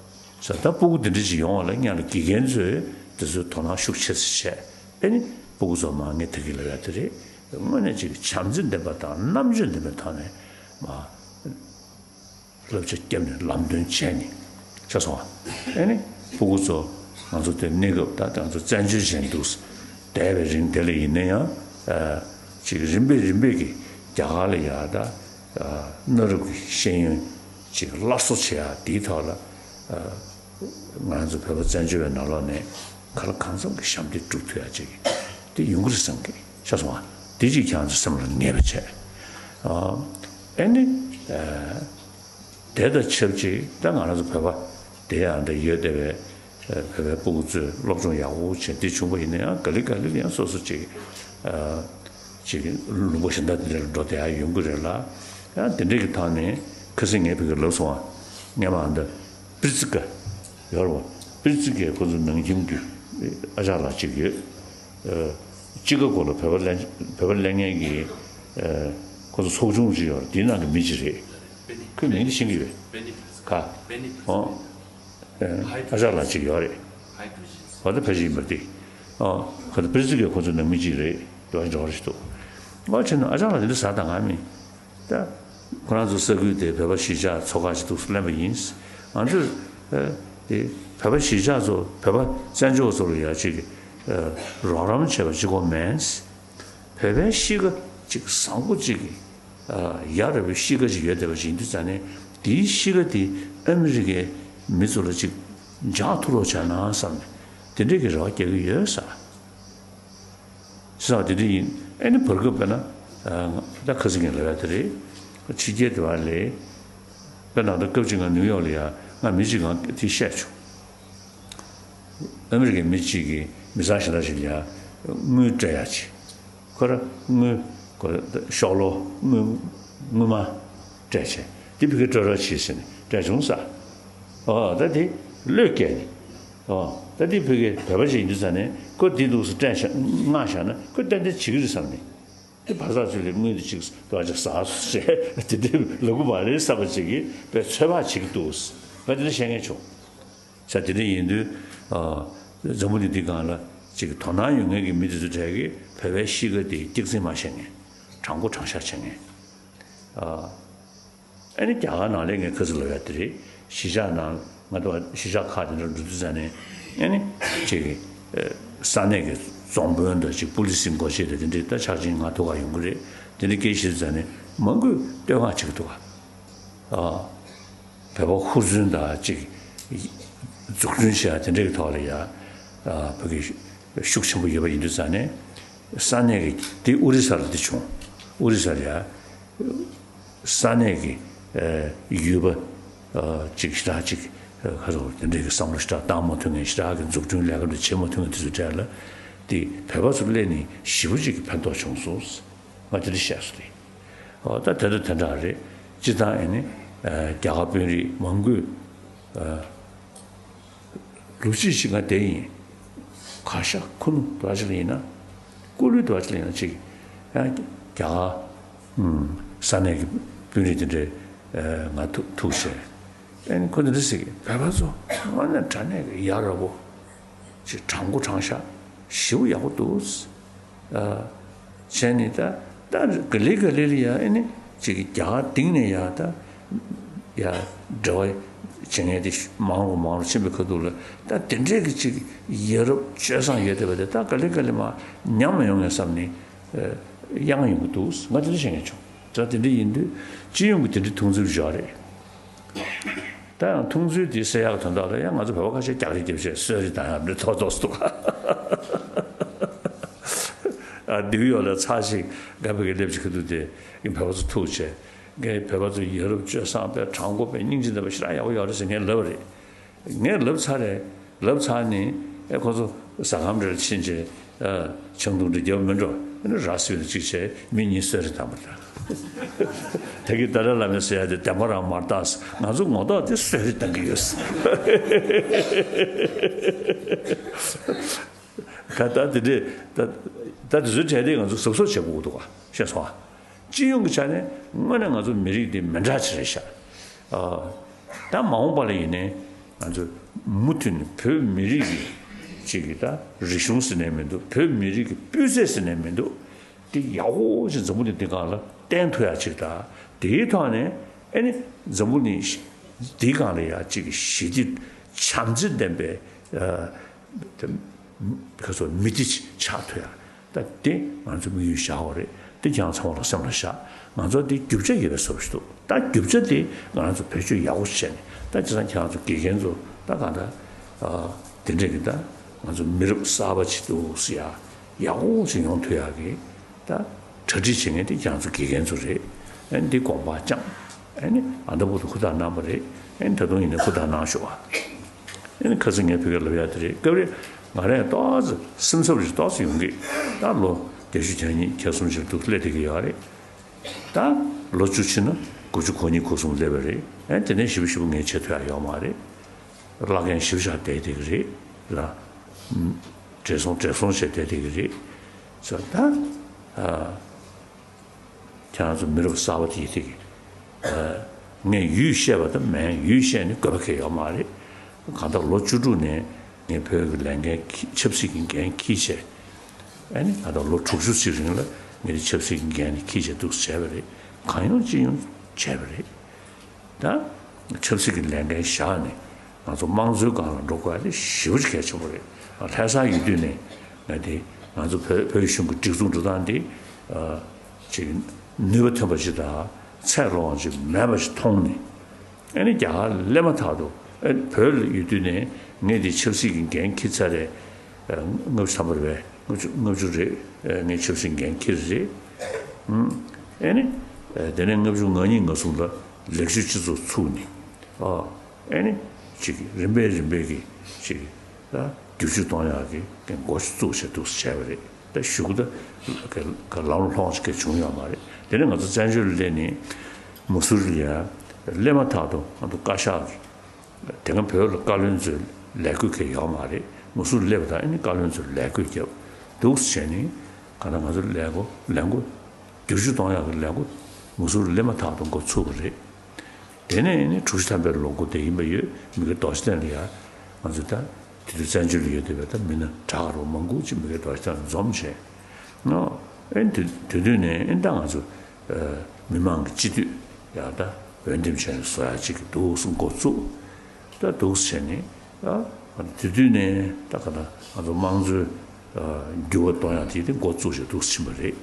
ཟེར་ད་སྤུ་གུ་འདི་འདྲ་ཞིག་ཡོང་བ་ལ་སྔོན་ལ་དགེ་རྒན་ཚོས་དེ་ཚོའི་དོ་སྣང་ཤུགས་ཆེ་ཙམ་བྱས་ཨེ་ནི་སྤུ་གུ་ཚོ་མ་ངས་ད་གིན་ལབ་ཡ་དེ་རེད། དངོས་གནས་ཅིག་བྱམས་བརྩེ་ལྡན་པ་དང་རྣམ་དཔྱོད་ལྡན་པའི་ཐོག་ནས་མ་བསླབ་བྱ་བརྒྱབ་ནས་ལམ་སྟོན་བྱས་ནས་ཤེས་སོང་བ། ཨེ་ནི་སྤུ་གུ་ཚོ་ང་ཚོ་དེ་གནས་སྐབས་ད་ང་ཚོ་བཙན་བྱོལ་བྱས་འདུག་བསྡད་པའི་རིང་དེ་ལ་ཡིན་ན་ཡང་ཅིག་རིམ་པས་རིམ་པས་ཀྱི་རྒྱ་གར་ལ་ཡ་ད་ གནའ་རབས་ཀྱི་ཤེས་ཡོན་ཅིག་སླར་གསོ་བྱེད་ཡག་དེའི་ཐོག་ལ། ང་རང་ཚོ་བོད་པ་བཙན་བྱོལ་བའི་ནང་ལོགས་ནས་གང་ལ་གང་འཚམ་གྱི་ཞབས་འདེགས་སྒྲུབ་ཐུབ་ཡག་ཅིག་དེ་ཡོང་གི་རེད་བསམ་གི། ཤེས་སོང་ང་། དེ་ཅིག་ཁྱེད་རང་ཚོ་སེམས་ལ་ངེས་པ་བྱས། ཨ་ནི། དེ་དང་ཆབས་ཅིག་ད་ང་རང་ཚོ་བོད་པ་དེ་ཡང་འདི་ཡོད་བསྡད་པའི་བོད་པའི་སྤུ་གུ་ཚོས་སློབ་སྦྱོང་ཡག་པོ་བྱས་འདི་བྱུང་པ་ཡིན་ན་ཡང་ག་ལེ་ག་ལེ་ཡང་སོ་སོ་ཅིག་ཅིག་ལུང་པ་གཞན་དག་དེ་འདྲ་ལ་འགྲོ་བསྡད་ཡག་ཡོང་གི་རེད་ལ། ཡང་དེ་འདྲའི་གི་ཐོག་ནས་ཁ་སང་ངས་བོད་སྐད་ལབ་སོང་བ། སྔས་མ་འདི་པིར་ཙི་ཀ་ཡོད་རེད་བ། པིར་ཙི་ཀའི་ཁོ་ཚོ་ནང་ཁྱིམ་གྱི་ཨ་ཅག་ལགས་ཅིག་ཡོད། ཅི་ཀ་གོ་ལ་བོད་པ་ལེན་བོད་པ་ལེན་མཁན་གྱི་ཁོ་ཚོ་ཚོགས་ཆུང་ཅིག་ཡོད་རེད། དེའི་ནང་གི་མི་ཅིག་རེད། ཁོའི་མིང་དེ་ཤེས་ཀྱི་ཡོད་ག་ཨོ། ཨ་ཅག་ལགས་ཅིག་ཡོད་རེད། ཧའི་ཌི་རོ་ཇེན་ཨོ་ད་ཕལ་ཆེར་ཡིན་པ་རེད་དེ། ཨོ་ཁོ་ཚོ་པིར་ཙི་ཀའི་ཁོ་ཚོ་ནང་མི་ཅིག་རེད། དེ་བ་འགྲོ་བ་ཞིག་འདུག་ཨོ་བྱས་ན་ཨ་ཅག་ལགས་དེ་འདྲ་ཟ་དང་ང་མིན། ད་ཁོ་རང་ཚོ་ས་ཁུལ་དེ་བོད་པ་གཞིས་ཆགས་ཚོ་ཁག་ཅིག་འདུག་སེ་ལེན་པ་ཡིན། ང་ཚོས་དེ་བོད་པ་གཞིས་ཆགས་ཚོ་བོད་པ་བཙན་བྱོལ་བ་ཚོ་ལ་ཡ་ཅིག་རོགས་རམ་བྱས་པ་གཅིག་པོ་མིན། བོད་པའི་གཤིས་ཀ་ཅིག་བཟང་པོ་ཅིག་གི་ཡ་རབས་པའི་གཤིས་ཀ་ཅིག་ཡོད་བསྡད་པ་ཅིག་ཡིན་དུས་ཙང་ནས་དེའི་གཤིས་ཀ་དེ་ཨ་མི་རི་ཀའི་མི་ཚོ་ལ་ཅིག་འཇགས་ཐུབ་རོགས་བྱས་ན་བསམ་ནས་དེ་འདྲའི་གི་རེ་བ་རྒྱག་གི་ཡོད་ས། ཟེར་བ་དེ་འདྲ་ཡིན། ཨེ་ནི་བར་སྐབས་དཔེར་ན། ད་ཁ་སང་ངས་ལབ་ཡ་དེ་རེད། ཕྱི་རྒྱལ་དེ་བ་ལས། དཔེར་ན་ད་སྐབས་གཅིག་ང་ནིའུ་ཡོག་ལ་ཡ་ང་མི་གཅིག་གང་དེ་བཤད་བྱུང་། ཨ་མི་རི་ཀའི་མི་གཅིག་གིས་མི་ཚང་གཞན་དག་ཞིག་ལ་ཡ་དངུལ་སྤྲད་ཡ་ཅིག་ཁོ་ར་དངུལ་ཁོ་ཤོག་ལོ་དངུལ་དངུལ་མ་སྤྲད་བྱས་དེ་ཕ་གི་སྤྲོད་རོགས་བྱེད་ཟེར་ནས་སྤྲད་བྱུང་ས། ཨོ་ད་དེ་བློས་བཀལ་ནས། ཨོ་ད་དེ་ཕ་གི་བོད་པ་ཞིག་ཡིན་དུས་ཙང་ནས་ཁོ་དེ་འདུག་སེ་སྤྲད་བཞག་མངགས་བཞག་ན་ཁོ་ཏན་ཏན་བྱེད་ཀྱི་རེད་བསམ་ནས། དེ་བར་ཐག་ཚོད་ལས་དངུལ་དེ་གཅིག་ཏུ་ཨ་ཅག་ཟ་སོ་ཞེས་དེ་འདྲའི་ལབ་གི་མ་རེད་བསམ་པ་ཅིག་གིས་དཔེ་ཚོད་དཔག་བྱེད་ཀྱི་འདུག་ང་དེ་འདྲ་བཤད་མཁན་བྱུང་། ས་དེ་འདྲ་ཡིན་དུས། འཛམ་བུ་གླིང་འདི་སྒང་ལ་ཅིག་དོ་སྣང་ཡོད་མཁན་གྱི་མི་དེ་ཚོ་གྲས་ཀྱིས་བོད་པའི་གཤིས་ཀ་དེ་སྐྱག་རྫུན་མ་བཤད་མཁན། དྲང་པོ་དྲང་བཞག་བྱེད་མཁན། ཨ་ནི་རྒྱ་གར་ནང་ལ་ངས་ཁ་སང་ལབ་ཡ་དེ་རེད། གཞིས་ཆགས་ནང་ང་ཚོ་གཞིས་ཆགས་ཁག་དེ་འདྲ་འགྲོ་དུས་ཙང་ནས་ཨ་ནི་ཅིག་ས་གནས་ཀྱི་རྫོང་དཔོན་དང་ཅིག་པུ་ལི་སི་འགོ་བྱེད་དང་དེ་འདྲའི་ད་ཆ་རྐྱེན་ང་ཐུག་ག་ཡོང་གི་རེད། དེ་འདྲ་སྐད་བཤད་དུས་ཙང་ནས་མང་པོས་བསྟོད་བསྔགས་བྱེད་ཀྱི་འདུག་ག་ཨ། བོད་པ་ཧུར་བརྩོན་དང་ཅིག་འཛུགས་སྐྲུན་བྱེད་ཡ་དེ་འདྲའི་ཐོག་ལ་ཡ། ཨ་བོད་ཀྱི་ཤུགས་ཆེན་པོ་ཡོད་པ་ཡིན་དུས་ཙང་ནས། ས་གནས་ཀྱི་དེ་ཨོ་རི་ས་ལ་དེ་བྱུང་། ཨོ་རི་ས་ལ་ཡ། ས་གནས་ཀྱི་ཡུལ་པ་ཅིག་ཞེ་དྲག་ཅིག་ཁ་རོག་དེ་འདྲའི་གི་བསམ་བློ་ཞེ་དྲག་བཏང་མ་ཐུབ་མཁན་ཞེ་དྲག་གི་འཛུགས་སྐྲུན་ལས་ཀ་འདྲ་བྱེད་མ་ཐུབ་མཁན་དེ་ཚོ་གྲས་ལ། དེ་བོད་པ་ཚོ་སླེབས་ནས་ཞེ་པོ་ཅིག་གི་ཕན་ཐོགས་བྱུང་སོང་། ང་དེ་འདྲ་བཤད་སོང་རེད། ཨོ་ད་དེ་འདྲ་དེ་འདྲ་རེད། སྤྱིར་བཏང་ཨེ་ནི། རྒྱ་གར་དཔོན་རིགས་མང་པོས། ལོ་གཅིག་ཅིག་ང་བསྡད་ཡིན། གར་ཞ་ཁུ་ནུ་འདྲ་ཅིག་ལ་ཡིན་ན། སྐུ་ལུས་འདྲ་ཅིག་ལ་ཡིན་ན་ཅིག་ཡང་རྒྱ་གར། ས་གནས་ཀྱི་དཔོན་རིགས་དེ་འདྲས་ང་ཐུག་ཐུག་བྱས། ཨེ་ནི་ཁོ་འདི་འདྲ་ཟེར་གི། བོད་པ་ཚོ་དངོས་གནས་དྲང་གནས་ཀྱི་ཡ་རབས་པོ། ཅིག་དྲང་པོ་དྲང་བཞག་ཞེ་པོ་ཡག་པོ་འདུག་ཨ། བྱས་ནས་ད་ད་ག་ལེ་ག་ལེ་ལ་ཡ་ཨེ་ནི་ཅིག་རྒྱ་གར་སྟེང་ནས་ཡ་ད་ཡ་འབྲེལ་བ་བྱེད་མཁན་དེ་མང་རུ་མང་རུ་ཕྱིན་པའི་ཁ་ཐུག་ལ་ད་དེ་འདྲས་ཀྱི་ཅིག་ཡ་རབས་སྤྱོད་བཟང་ཡོད་བསྡད་པ་དེ་ད་ག་ལེ་ག་ལེ་མར་ཉམས་མ་ཡོང་ངས་བསམ་ནས་གཡེང་ཡོང་གི་འདུག་ང་དེ་འདྲ་བཤད་མཁན་བྱུང་། ད་དེ་འདྲ་ཡིན་དུས་སྤྱི་ཡོངས་ཀྱི་དེ་འདྲའི་མཐོང་ཚུལ་བཞག་རེད། ད་ཡང་མཐོང་ཚུལ་དེ་གསལ་ཡག་དོན་དག་ལ་ཡང་ང་ཚོ་བོད་པ་ཁ་ཤས་རྒྱག་རེས་རྒྱབ་བྱས་གསོད་རེས་བཏང་ཡག་འདྲ་ཐོག་ཐོག་སུ་འདུག་ཨ་འདི་གི་ཡོག་ལ་ཚར་ཞིག་སྒ་ཕ་གི་སླེབས་ཀྱི་ཁ་ཐུག་དེ་ཡིན་བོད་པ་ཚོ་ཐུག་བྱས་ངས་བོད་པ་ཚོ་ཡ་རབས་སྤྱོད་བཟང་པའི་དྲང་པོ་པའི་སྙིང་རྗེ་ལྡན་པ་ཞེ་དྲག་ཡག་པོ་ཡོད་རེད་ཟེར་ངས་ལབ་པ་རེད། ངས་ལབ་ཚར་རེད། ལབ་ཚར་ནས་ཨེ་ཁོ་ཚོ་ཟ་ཁང་འདྲ་ལ་ཕྱིན་བྱས་ཨ་ཆང་འཐུང་འདྲ་རྒྱབ་མི་འགྲོ། ཨ་ནི་ར་སུས་ལ་གཅིག་བྱས་མི་གཉིས་གསོད་རེས་བཏང་བ་འདྲ། ད་གི་ཏཱ་ལའི་བླ་མས་ཟེར་ཡ་དེ་བདེན་པ་རང་མ་རྟགས། ང་ཚོ་ངོ་ཐོག་དེ་གསོད་རེས་བཏང་གི་ཡོད། ཁ་ད་དེ་འདྲས་ད་ད་དེ་ཚོའི་གྲས་དེ་ང་ཚོ་གཟབ་གཟབ་བྱེད་དགོས་འདུག་ག་ཤེས་སོང་ཨ། སྤྱི་ཡོངས་ཀྱི་ཆ་ནས་དངོས་གནས་ང་ཚོ་མི་རིགས་འདི་མི་འདྲ་ཅིག་རེད་ཤག་ཨ། ད་མ་འོངས་པ་ལ་ཡིན་ནའི་ང་ཚོ་མུ་མཐུད་ནས་བོད་མི་རིགས་ཀྱི་ཅིག་གི་ད་རིག་གཞུང་ཟེར་ནའི་མི་འདུག་བོད་མི་རིགས་ཀྱི་སྤུས་ཚད་ཟེར་ནའི་མི་འདུག་དེ་ཡག་པོ་ཅིག་འཛམ་བུ་གླིང་འདི་སྒང་ལ་བསྟན་ཐུབ་ཡག་ཅིག་དང་དེའི་ཐོག་ནས་ཨེ་ནི་འཛམ་བུ་གླིང་འདིའི་སྒང་ལ་ཡག་ཅིག་གི་ཞི་བདེ་བྱམས་བརྩེ་ལྡན་པའི་ཨ། དེ་ཁ་སོ་མི་དེ་ཆགས་ཐུབ་ཡ། ད་དེ་ང་ཚོ་དམིགས་ཡུལ་བཞག་པ་རེད། དེ་ཀྱང་ཚང་མ་ལ་སེམས་ལ་བཞག་ང་ཚོ་འདི་རྒྱུ་ཆ་ཡོད་པའི་བཟོ་ཞིག་འདུག་ད་རྒྱུ་ཆ་འདི་ང་རང་ཚོ་བེད་སྤྱོད་ཡག་པོ་བྱས་ནས། ད་བྱས་ཙང་ཁྱེད་རང་ཚོ་དགེ་རྒན་ཚོ་ད་གང་ལྟར་ཨ་དེ་འདྲས་ཀྱི་ད་ང་ཚོ་མི་རབས་གསར་པ་ཅིག་འདུག་ཟེར་ཡ་ཡག་པོ་ཅིག་ཡོང་ཐུབ་ཡག་གི་ད་གྲ་སྒྲིག་བྱེད་མཁན་དེ་ཁྱེད་རང་ཚོ་དགེ་རྒན་ཚོ་རེད། ཨ་ནི་འདི་དགོངས་པ་བཅངས། ཨ་ནི་ཨ་ད་བར་དུ་ཧུར་ཐག་གནང་བ་རེད། ཨ་ནི་ད་དུང་ཡིན་ནའི་ཧུར་ཐག་གནང་ཤོག་ཨ། ཨ་ནི་ཁ་སང་ངས་བོད་སྐད་ལབ་ཡག་དེ་རེད། སྐབས་རེ་ང་རང་ཡང་ཏོག་ཙམ་སེམས་འཚབ་རེ་ཏོག་ཙམ་ཡོང་གི། ད་ལོ་བརྒྱད་ཅུ་གྱ་གཉིས་གྱ་གསུམ་ཅིག་འདུག་སླེབས་བསྡད་ཀྱི་ཡོད་རེད། ད་ལོ་བཅུ་ཕྱིན་ན་དགུ་བཅུ་གོ་གཉིས་གོ་གསུམ་སླེབས་པ་རེད། ཨ་ནི་དེ་ནས་ཞེ་པོ་ཞེ་པོ་ངས་བྱེད་ཐུབ་ཡག་ཡོད་མ་རེད། བླ་རྒན་ཞེ་པོ་ཅིག་བསྡད་བསྡད་ཀྱི་རེད་ལ། བགྲེས་སོང་བགྲེས་སོང་བྱས་བསྡད་བསྡད་ཀྱི་རེད། ཟེར་ད། ཨ། ཁྱེད་རང་ཚོ་མི་རབས་གསར་པ་དེ་ཡིན་དེ་གི། ཨ། ངས་ཡུལ་བཤད་པ་དང་མིན་ཡུལ་བཤད་ནི་དགོས་པ་གང་ཡང་ཡོད་མ་རེད། གང་ལྟར་ལོ་བཅུ་དྲུག་ནས་ངས་བོད་ཀྱི་ལས་འགན་འཁྱེར་ཆབ་སྲིད་ཀྱི་འགན་འཁྱེར་བྱས། ཨ་ནི་གང་ལྟར་ལོ་དྲུག་ཅུ་ཞིག་རིང་ལ་ངས་དེ་ཆབ་སྲིད་ཀྱི་འགན་དེ་འཁྱེར་བྱས་འདུག་བྱས་པ་རེད། གང་ཡོང་ཅི་ཡོང་བྱས་པ་རེད། ད་ཆབ་སྲིད་ཀྱི་ལས་འགན་བཞག་ནས་ང་ཚོ་དམངས་གཙོའི་སྒང་ལ་འགྲོ་དགོས་ཡ་དེ་ཞེ་པོ་ཅིག་གལ་ཆེན་པོ་རེད། ལྷ་ས་ཡོད་དུས་ནས་ང་དེ་ང་ཚོ་བོད་བོད་གཞུང་གི་སྒྲིག་འཛུགས་འགྲོ་སྟངས་དེ་ཨ་ཅིག་ནུས་པ་ཐོན་པ་ཅིག་དང་ཚད་ལོངས་པ་ཅིག་མེད་པ་ཞིག་མཐོང་ནས། ཨ་ནི་རྒྱ་གར་སླེབས་མ་ཐག་ཏུ་ཨ་བོད་ལ་ཡོད་དུས་ནས་ངས་དེ་ཆབ་སྲིད་ཀྱི་འགན་འཁྱེར་ཚར་རེད། ཨ་ལྔ་བཅུ་ཐམ་པ་རེད་པས། ལྔ་བཅུ་ལྔ་བཅུ་རེད། ཨ་ངས་ཆབ་སྲིད་འགན་འཁྱེར་རེད། ཨུམ། ཨ་ནི་ཨ་དེ་ནས་ལྔ་བཅུ་ང་གཉིས་ང་གསུམ་ལ་ལེགས་བཅོས་སྤྱི་ཚོགས་ཚུགས་ནས། ཨ་ཨ་ནི་ཅིག་རིམ་པས་རིམ་པས་ཀྱི་ཅིག་ད་བསྒྱུར་བཅོས་གཏོང་ཡག་གི་འགོ་ཚུགས་བྱས་འདུག་བྱས་པ་རེད། ད་གཞུག་གུ་ད་ལམ་ལྷོང་ཞིག་བྱུང་ཡོད་མ་རེད། དེ་ནས་ང་ཚོ་བཙན་བྱོལ་སླེབས་ནས་མུ་སུ་རི་ལ་ཡ་སླེབས་མ་ཐག་ཏུ་ང་ཚོ་བཀའ་ཤག་གི་དེ་སྔ་བོད་ལ་བཀའ་བློན་ཚོའི་ལས་བགོས་གང་ཡང་ཡོད་མ་རེད། མུ་སུ་རི་སླེབས་པ་དང་ཨ་ནི་བཀའ་བློན་ཚོའི་ལས་བགོས་བརྒྱབ་འདུག་བྱས་ནས་གང་ལྟར་ང་ཚོ་ལས་འགོ་ལས་འགོ་བསྒྱུར་བཅོས་གཏོང་ཡག་གི་ལས་འགོ་མུ་སུ་རི་སླེབས་མ་ཐག་ཏུ་འགོ་ཚུགས་པ་རེད། དེ་ནས་ཨ་ནི་དྲུག་ཅུ་ཐམ་པའི་ལོ་འགོ་དེ་ཡིན་པ་ཡོད། མི་དགེ་རྡོ་རྗེ་གདན་ལ་ཡ་ང་ཚོ་ད་དེ་དུས་བཙན་བྱོལ་ལ་ཡོད་བསྡད་པའི་ད་མི་སྣ་དྲག་རུ་མང་པོ་ཅིག་མི་དགེ་རྡོ་རྗེ་གདན་འཛོམས་བྱས་ནོ། ཨེ་དེ་དེ་དུས་ནས་ཨེ་ད་ང་ཚོ་ཨ་མི་མང་གི་སྤྱི་འཐུས་ཡང་ད་འོས་འདེམས་བྱས་ནས་བཟོ་ཡག་ཅིག་གི་འདུག་སེ་འགོ་བཙུགས། ད་འདུག་སེ་བྱས་ནས་ཨ་དེ་དུས་ནས་ད་ག་ད་ང་ཚོ་དམངས་གཙོའི་ཨ་འགྱུར་བ་གཏོང་ཡག་དེ་དེ་འགོ་བཙུགས་བྱས་འདུག་སེ་ཕྱིན་པ་རེད།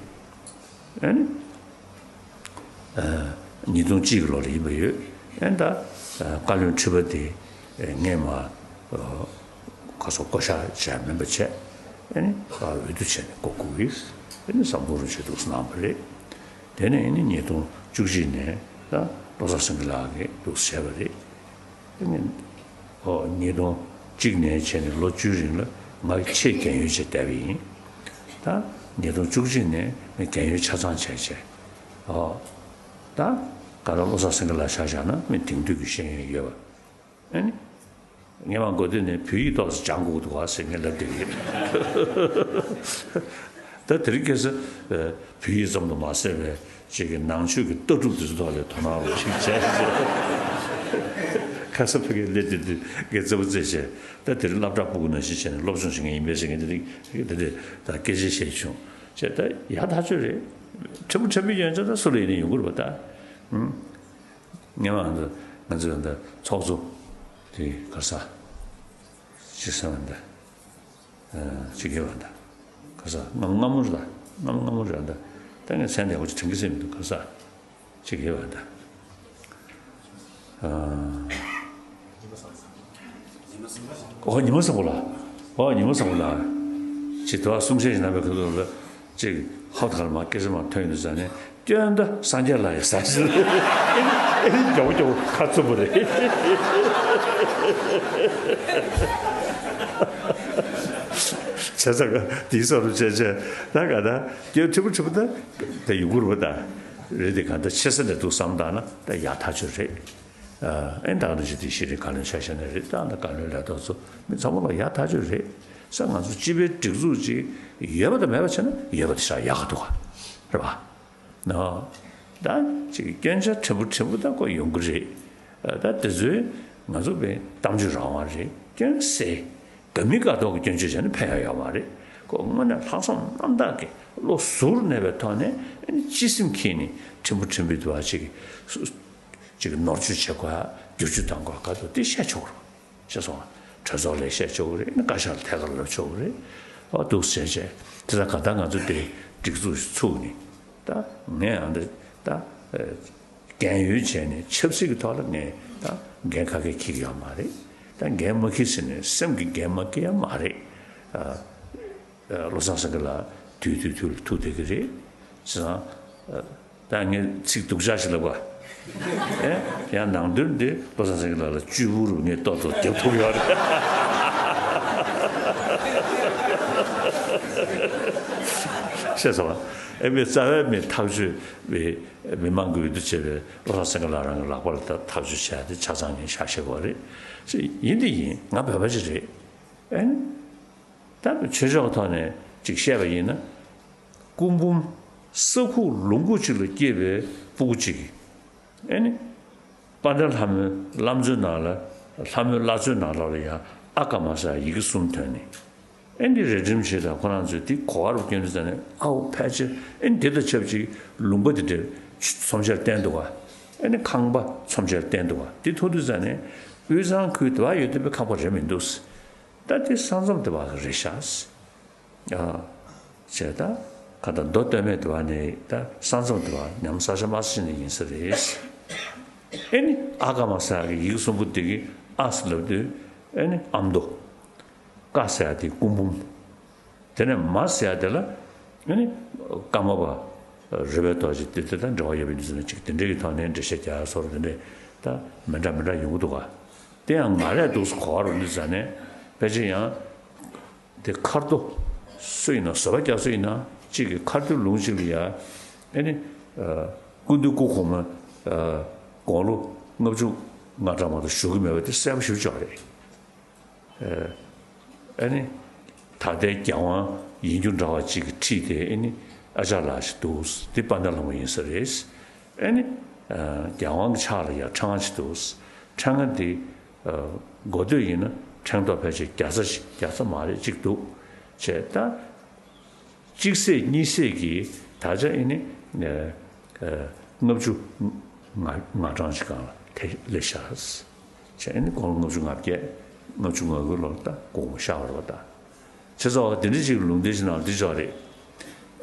ཨེ་ནི། ཨ་ཉིས་སྟོང་གཅིག་གི་ལོ་ལ་ཡིན་པ་ཡོད། ཨེ་ད་ཨ་བཀའ་བློན་ཁྲི་པ་དེ་ཨེ་ངས་མ་ཨ་ཁ་སོ་བསྐོ་བཞག་བྱས་མིན་པ་བྱས། ཨེ་ནི་ཨ་འོས་བསྡུ་བྱས་ནས་བསྐོ་དགོས་ཀྱི། ཨེ་ནི་བསམ་བློ་རུ་བྱས་འདུག་སེ་གནང་བ་རེད། དེ་ནས་ཨེ་ནི་ཉིས་སྟོང་བཅུ་གཅིག་ནས་ད་བློ་བཟང་སེང་གེ་ལགས་ཀྱིས་འདུག་སེ་བྱས་པ་རེད། ཨོ་ཉིས་སྟོང་གཅིག་ནས་བྱས་ནས་ལོ་བཅུའི་རིང་ལ་ང་ཆེས་རྒན་ཡོལ་བྱས་བསྡད་པ་ཡིན། ད་ཉིས་སྟོང་བཅུ་གཅིག་ནས་ངས་རྒན་ཡོལ་ཆ་ཚང་བྱས་བྱས། ཨོ། ད་ག་རེ་བློ་བཟང་སེང་གེ་ལགས་ཆ་བཞག་ན་མི་དེང་དུས་ཀྱི་ཤེས་ཡོན་ཡོད་པ། ཨ་ནི། ངས་མ་འགོ་སྟོད་ནས་བོད་ཡིག་ཏོག་ཙམ་སྦྱང་དགོས་ཀྱི་འདུག་ག་ཟེར་ངས་ལབ་བསྡད་ཀྱི་ཡོད། ད་དེ་རིང་ཁ་སང་བོད་ཡིག་ཙམ་དུ་མ་ཟད་པའི་ཅིག་གི་ནང་ཆོས་ཀྱི་ལྟ་གྲུབ་དེ་ཚོའི་ཐོག་ལ་དོ་སྣང་རོགས་ཞིག་བྱས་ཟེར། ཁ་སང་ཕ་གིར་སླེབས་དུས་དུས་ངས་རྩེད་པོ་རྩེས་བྱས། ད་དེ་རིང་སློབ་གྲྭ་སྤུ་གུ་ནང་བཞིན་བྱས་ནས་སློབ་སྦྱོང་བྱེད་མཁན་ཡིན་པས་ཟེར་མཁན་དེ་རིང་དེ་འདྲས་ད་སྐད་ཆ་བཤད་བྱུང་བྱས། ད་ཡག་ཐག་ཆོད་རེད། ཕྲན་བུ་ཕྲན་བུ་ཡོན་ཆབ་ད་སུ་ལ་ཡིན་ནའི་ཡོང་གི་རེད་པ་ད། ངས་མ་ང་ཚོ་ང་ཚོ་ད་ཚོགས་གཙོ་དེ་ག་ས་ཅི་ཟེར་བ་འདི། ཅི་གེ་བ་འདི། ག་ས་སྔ་སྔ་མོ་རེད་ད། སྔ་མོ་སྔ་མོ་རེད་ད། ད་ངས་མཚན་དེ་འོ་ཅི་དྲན་གི་སེམས་མི་འདུག་ག་ས་ཅི་གེ་བ་འདི། ཨོ་ཉི་མ་བཟང་པོ་ལགས། ཨོ་ཉི་མ་བཟང་པོ་ལགས། ཅི་ཐོག་གསུང་བཤད་ཞིག་གནང་བའི་ཁ་ཐུག་ལ་ཅིག་ཧོབ་ཐག་ལ་མ་སྐད་ཆ་མ་ཐོན་ཡོང་དུས་ཙང་ནས། སྐྱོན་ད་སངས་རྒྱས་ལ་ཡི་ཟ་ཞིག་ཨེ་ནི་མགྱོགས་མགྱོགས་ཁ་བཙུམ་པ་རེད། བྱས་ཙང་དེའི་བསམ་བློ་བྱས་བྱས་ད་ག་ད་སྐྱོན་ཕྲན་བུ་ཕྲན་བུ་ད་ད་ཡོང་གི་རེད་པ་ད། རེད་དེ་ག་ད་ཆེ་ས་ནས་འདུག་བསམ་བཏང་ན་ད་ཡག་ཐག་ཆོད་རེད། ཨེ་ད་ག་ནང་བཞིན་དེ་ཤེས་རིག་བཀའ་བློན་ཆ་བཞག་ན་རེད། ད་ད་བཀའ་བློན་ལས་ཐོག་ཚོ་མི་ཚང་མ་ལ་ཡག་ཐག་ཆོད་རེད། ས་ང་ཚོ་སྤྱི་པའི་སྒྲིག་འཛུགས་ཅིག་ཡོད་པ་དང་མེད་པ་བྱས་ན་ཡོད་པ་དེ་ཤ་ཡག་ག་འདུག་ག་རེད་པ། ནོ། ད་ཅིག་སྐྱོན་ཆ་ཕྲན་བུ་ཕྲན་བུ་ད་ཁོ་ཡོང་གི་རེད། ད་དེ་ཚོའི་ང་ཚོ་པའི་གཏམ་བརྗོད་རང་དབང་རེད། སྐྱོན་སེལ། དགའ་མི་དགའ་ཐོག་གི་སྐྱོན་བརྗོད་བྱས་ན་ཕན་ཡང་ཡོད་མ་རེད། ཁོ་དངོས་གནས་ལྷག་བསམ་རྣམ་དག་གིས་བློ་གཟུར་གནས་པའི་ཐོག་ནས་སྤྱི་སེམས་ཁྱེར་ནས་ཕྲན་བུ་ཕྲན་བུའི་དུ་བ་ཅིག་ཅིག་ནོར་བཅོས་བྱེད་དགོས། བསྒྱུར་བཅོས་གཏང་དགོས་ག་ཐོག་དེ་བཤད་ཆོག་རོགས། ཤེས་སོང་ང་། གྲོས་ཚོགས་ལ་བཤད་ཆོག་གི་རེད། བཀའ་ཤག་ལ་ཐད་ཀར་ལབ་ཆོག་གི་རེད། ཨོ་འདུག་ཟེར་བྱས་དེ་ལ་ག་ད་ང་ཚོ་དེ་སྒྲིག་འཛུགས་ཤིག་ཚུགས་ནས་ད་ངས་ཨ་འདི་ ད་རྒན་ཡོལ་བྱས་ནས་ཆབ་སྲིད་ཀྱི་ཐོག་ལ་ངས་ད་འགན་ཁ་ཁེ་འཁྱེར་གྱི་ཡོད་མ་རེད། ད་འགན་མ་འཁྱེར་ཟེར་ནས་སེམས་ཀྱི་འགན་མ་འཁྱེར་ཡ་མ་རེད། བློ་བཟང་སེང་གེ་ལགས་དུས་དུས་དུས་ལ་ཐུག་བསྡད་ཀྱི་རེད། བྱས་ཙང་ད་ངས་ཚིག་སྡུག་ཅག་ཞིག་ལབ་ག་ཨེ། ཡང་ནང་དོན་འདི་བློ་བཟང་སེང་གེ་ལགས་ལ་བཅུ་པོ་རུ་ངས་ཏོག་ཏོག་རྒྱབ་ཐུབ་ཡོད་རེད། ཤེས་སོང་ཨ། ཨེ་མི་རྩ་བའི་མི་ཐག་གཅོད་པའི་མི་མང་གི་འོས་བསྡུ་བྱས་པའི་བློ་བཟང་སེང་གེ་ལགས་རང་གི་ལག་པ་ལ་ད་ཐག་གཅོད་བྱས་ཏེ་ཆ་ཚང་ངས་བཞག་ཤེས་པ་རེད། ཡིན་དེ་ཡིན། ང་བོད་པ་ཅིག་རེད། ཨེ་ནི། ད་ཆོས་ཕྱོགས་ཐོག་ནས་ཅིག་བཤད་པ་ཡིན་ན། སྐུ་འབུམ་ས་ཁུག་ལུང་ཁུག་ཅིག་ལ་སྐྱེས་པའི་སྤུ་གུ་ཅིག་ཨེ་ནི། དཔལ་ལྡན་ལྷ་མོའི་བླ་མཚོའི་ནང་ལ། ལྷ་མོའི་བླ་མཚོའི་ནང་ལོགས་ལ་ཡང་ཨ་ཀ་མ་ས་ཡི་གེ་གསུམ་ཐོན་ནས། ཨེ་འདི་རས་ཁྲིམས་ཆེ་དང་ཁོ་རང་ཚོས་འདི་གོ་བ་རུ་བསྐྱོན་དུས་ཙ་ནས་ཨའོ་ཕལ་ཆེར་ཨེ་འདི་དང་ཆབས་ཅིག་ལུང་པ་འདི་འདྲ་ཚོམས་ཆེར་བསྟན་འདུག་ག་ཨེ་ནི་ཁང་པ་ཚོམས་ཆེར་བསྟན་འདུག་ག་འདི་མཐོང་དུས་ཙ་ནས་དབུས་གཙང་ཁུལ་དེ་བ་ཡོད་བསྡད་པའི་ཁང་པ་རེད་མི་འདུག་ད་འདི་ས་མཚམས་དེ་བ་གི་རེད་ཤག་ཨ། བྱས་ད་ག་ད་མདོ་སྟོད་སྨད་དེ་བ་ནས་ད་ས་མཚམས་དེ་བ་ཉམས་ས་ཆ་དམའ་ས་ཅིག་ནས་ཡིན་ས་རེད། ཨེ་ནི་ཨ་ཀ་མ་ས་གི་ཡིག་གསུམ་པོ་དེ་གི་ཨ་ཟེར་ལབ་དུས་ཨེ་ནི་ཨ་མདོ། ཀ་ཟེར་ཡ་དེ་སྐུ་འབུམ། དེ་ནས་མ་ཟེར་ཡ་དེ་ལ་ཨེ་ནི་ཀརྨ་པ་རོལ་པའི་རྡོ་རྗེ་དེ་དེ་དང་འབྲེལ་བ་ཡོད་པའི་ནུས་ཚོད་ཅིག་དེ་འདྲའི་གི་ཐོག་ནས་འགྲེལ་བཤད་རྒྱག་ཡ་སོགས་དེ་འདྲས་ད་མི་འདྲ་མི་འདྲ་ཡོང་གི་འདུག་ག་དེ་ཡང་ང་རས་འདུག་སེ་གོ་བ་རུ་འདི་ཟ་ནས་ཕལ་ཆེར་ཡང་། དེ་ཁ་རྡོ་སུ་ཡིན་ན་བཟོ་པ་རྒྱག་སུ་ཡིན་ན་གཅིག་གིས་ཁ་རྡོའི་ལུང་གཅིག་ལ་ཡ་ཨེ་ནི་སྐུ་མདུན་སྐུ་གོང་མ་དགུང་ལོ་ལྔ་བཅུ་ང་གྲངས་མ་གཏོགས་བཞུགས་ཀྱི་མེད་པ་དེ་གསལ་པོ་ཞེ་པོ་ཅིག་རེད། ཨེ་ནི་ད་ལྟའི་རྒྱལ་དབང་ཡིན་རྒྱུ་འདྲ་བ་གཅིག་གིས་ཁྲིད་དེ་ཨེ་ནི་ཨ་ཅག་ལགས་ཤིག་འདུག་འདི་དཔལ་ལྡན་ལྷ་མོ་ཡིན་ས་རེད། ཨེ་ནི། རྒྱལ་དབང་གི་ཕྱག་ལ་ཡ་ཕྲེང་བ་ཅིག་འདུག་ཕྲེང་བ་འདི། འགོ་སྟོད་ཡིན་ན་ཕྲེང་རྡོག་ཕལ་ཆེར་བརྒྱ་རྩ་ཅིག་བརྒྱ་རྩ་མ་རེད་ཅིག་འདུག་བྱས་ད། གཅིག་ཟེར་གཉིས་ཟེར་གྱི་ད་ཆ་ཨེ་ནི། ལྔ་བཅུ་ང་ང་གྲངས་ཅིག་སྒང་ལ་དེ་སླེབས་ཤག་བྱས་ཨེ་ནི་དགུང་ལོ་ལྔ་བཅུ་ང་བརྒྱད་ལྔ་བཅུ་ང་དགུ་ལོར་ད་དགུང་ལོ་ཤར་བ་རེད་པ་ད། བྱས་ཙང་དེ་འདྲ་ཞིག་ལུང་བསྟན་ཞིག་ནང་འདི་ཅོག་རེད།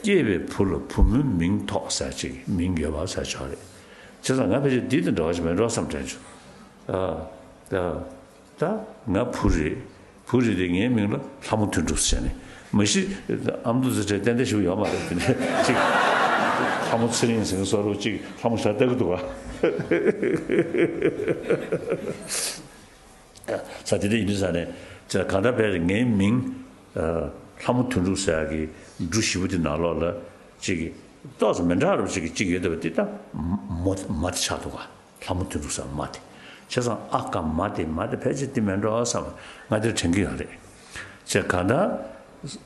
སྐྱེས་པའི་བུ་ལ་བུ་མོའི་མིང་ཐོགས་ཟེར་ཅིག་མིང་ཡོད་པ་ཟེར་ཅོག་རེད། བྱས་ཙང་ང་ཕལ་ཆེར་འདི་དང་འདྲ་བ་ཞིག་མེད་འགྲོ་བསམ་དྲན་བྱུང་། ཨ། ད་ད་ང་བུ་རེད། བུ་རེད་དེ་ངའི་མིང་ལ་ལྷ་མོ་དོན་གྲུབ་ཟེར་ནས་མ་གཞི་ཨ་མདོ་ཟེར་གྲས་ཏན་ཏན་ཞིག་ཡོད་མ་རེད་དེ་ནས་ཅིག་ལྷ་མོ་ཚེ་རིང་ཟེར་མཁན་བཟོ་འདྲ་ཅིག་ལྷ་མོ་ཞེ་དྲག་ལྟ་གི་འདུག་ག་ས་དེ་འདྲ་ཡིན་དུས་ས་ནས་ཅི་ལ་གང་ལྟར་བས་ངའི་མིང་ལྷ་མོ་དོན་གྲུབ་ཟེར་ཡག་གི་འབྲུ་བཞི་པོ་དེ་ནང་ལོགས་ལ་ཅིག་ཏོག་ཙམ་མི་འདྲ་རུ་ཅིག་ཅིག་ཡོད་བསྡད་པ་འདི་ད་མ་མ་དེ་ཆགས་འདུག་ག་ལྷ་མོ་དོན་གྲུབ་ཟེར་མ་དེ་བྱས་ཙང་ཨ་ཀ་མ་དེ་མ་དེ་ཕལ་ཆེར་འདི་མིན་འགྲོ་བསམ་ང་དེར་དྲན་གྱི་ཡོད་རེད། ཅེས་གང་ལྟར་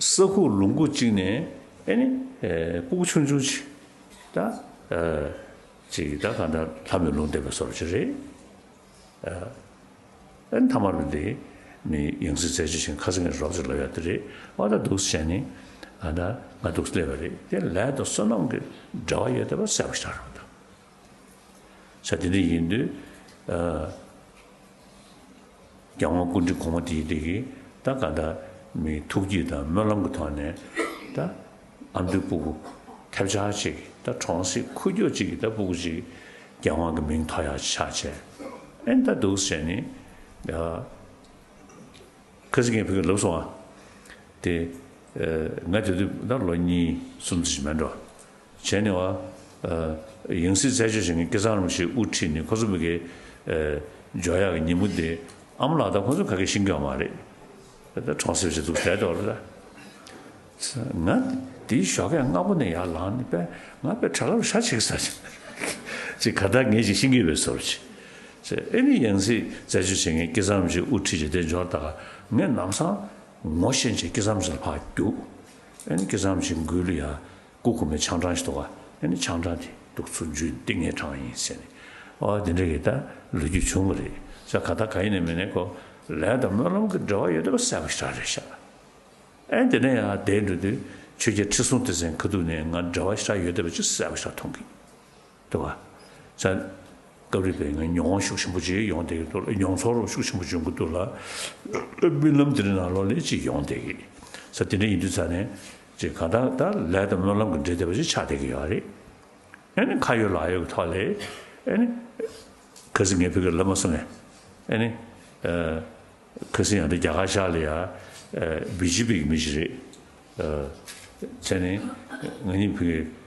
ས་ཁུག་ལུང་ཁུག་ཅིག་ནས་ཨེ་ནི་སྤུ་གུ་ཆུང་ཆུང་ཅིག་ད་ཅིག་ད་གང་ལྟར་ལྷ་མོའི་ལུང་བསྟན་པའི་བཟོ་འདྲ་ཅིག་རེད། ཨ་ནི་ཐ་མར་འདི་ནི་ཡང་སྲིད་རྩད་གཅོད་བྱེད་མཁན་ཁ་སང་ངས་རོབ་ཙམ་ལབ་ཡག་དེ་རེད། ཨ་ད་འདུག་སེ་བྱས་ནས་ཨ་ད་ང་འདུག་སེ་སླེབས་པ་རེད་དེ་ལས་དང་བསོད་ནམས་ཀྱི་འབྲེལ་བ་ཡོད་བསྡད་པ་གསལ་པོ་ཞིག་རེད་པ་ད། ས་དེ་འདྲ་ཡིན་དུས་ཨ་རྒྱལ་དབང་སྐུ་ཕྲེང་གོང་མ་དེ་ཡིན་དེ་གིས་ད་ག་ད་མི་ཐུགས་བསྐྱེད་དང་སྨོན་ལམ་གྱི་ཐོག་ནས་ད། ཨ་མདོའི་སྤུ་གུ་ཐེབས་ཆག་ཅིག་ད་གྲོང་གསེབ་ཁུག་ཀྱོག་ཅིག་གི་ད་སྤུ་གུ་ཅིག་རྒྱལ་དབང་གི་མིང་ཐོགས་ཡག་ཆགས་བྱས། ཨེ་ད་འདུག་སེ་བྱས་ནས་ཡ། ཁ་སང་ངས་ཕ་གིར་ལབ་སོང་ཨ། དེ་ང་དེ་དུས་ད་ལོ་གཉིས་གསུམ་ཙམ་ཞིག་མེད་འགྲོ། བྱས་ནས་བ། ཡང་སྲིད་རྩད་གཅོད་བྱེད་མཁན་སྐལ་བཟང་རིན་པོ་ཆེས་དབུ་ཁྲིད་ནས་ཁོ་ཚོ་ཕ་གིར་འབྱོར་ཡག་གི་ཉིན་མོ་དེ་ཨ་མ་ལགས་དང་ཁོ་ཚོ་ག་གེ་ཤེས་ཀྱི་ཡོད་མ་རེད། ད་གྲོང་གསེབ་ཅིག་འདུག་བསྡད་འདུག་རེད་ད། ང་དེའི་ཞོགས་ཀས་སྔ་པོ་ནས་ཡར་ལངས་ནས་པས་ང་པས་གྲྭ་ལམ་ཞག་ཅིག་ཟ་ཅིག་ག་ད་ངས་ཅིག་ཤེས་ཀྱི་ཡོད་པའི་བཟོ་འདྲ་ཅིག་ཨེ་ནི་ཡང་སྲིད་རྩད་གཅོད་བྱེད་མཁན་སྐལ་བཟང་རིན་པོ་ཆེ་དབུ་ཁྲིད་ཅིག་དེ་འབྱོར་ད་ག་ངས་ནམ་སང་ངོ་ཤེས་བྱས་སྐལ་བཟང་རིན་པོ་ཆེ་ལ་ཕར་རྒྱུགས། ཨེ་ནི་སྐལ་བཟང་རིན་པོ་ཆེ་མགུལ་ལ་ཡ། སྐུ་གོང་མའི་ཆང་གྲང་ཞིག་འདུག་ག་ཨེ་ནི་ཆང་གྲང་དེ་འདུག་ཚུར་འཇུས་ཏེ་ངའི་གྲངས་ཡིན་ཟེར་ནས། ཨོ་དེ་འདྲ་གི་ད་ལོ་རྒྱུས་བྱུང་བ་རེད་ཟེར། ག་ད་ག་ཡིན་ནའི་མིན་ནའི་ཁོ་ལས་དང་སྨོན་ལམ་གྱི་འབྲེལ་བ་ཡོད་བསྡད་པ་གསལ་པོ་ཞེ་དྲག་རེད་ཤག་ཨེ་དེ་ནས་ཡང་བསྡད་འགྲོ་དུས་ཆོས་རྒྱལ་ཁྲི་སྲོང་ལྡེ་བཙན་ཁ་ཐུག་ནས་ང་འབྲེལ་བ་ཞེ་དྲག་ཡོད་བསྡད་པ་ཅིག་གསལ་པོ་ཞེ་དྲག་མཐོང་གི་འདུག་ག་ས་སྐབས་རེ་བས་ང་མྱོང་བ་ཤུགས་ཆེན་པོ་ཅིག་ཡོང་བསྡད་ཀྱི་འདུག་མྱོང་ཚོར་རོ་ཤུགས་ཆེན་པོ་ཅིག་ཡོང་གི་འདུག་ལ། རྨི་ལམ་དེ་འདྲ་ནང་ལོགས་ལ་ཅིག་ཡོང་བསྡད་ཀྱི་ས་དེ་འདྲ་ཡིན་དུས་ཙ་ནས་ཅིག་གང་ལྟར་ད་ལས་དང་སྨོན་ལམ་གྱི་འབྲེལ་བསྡད་པ་ཅིག་ཆགས་བསྡད་ཀྱི་ཡོད་རེད། ཨ་ནི་ཁ་ཡོད་ལག་ཡོད་ཀྱི་ཐོག་ལས་ཨ་ནི་ཁ་སང་ངས་བོད་སྐད་ལབ་མ་སོང་ངས། ཨ་ནི་ཁ་སང་ཡང་འདི་རྒྱ་གར་ཤག་ལ་ཡ་བི་ཇེ་པི་གི་མི་ཞིག་རེད། བྱས་ནས་ང་གཉིས་བོད་སྐད་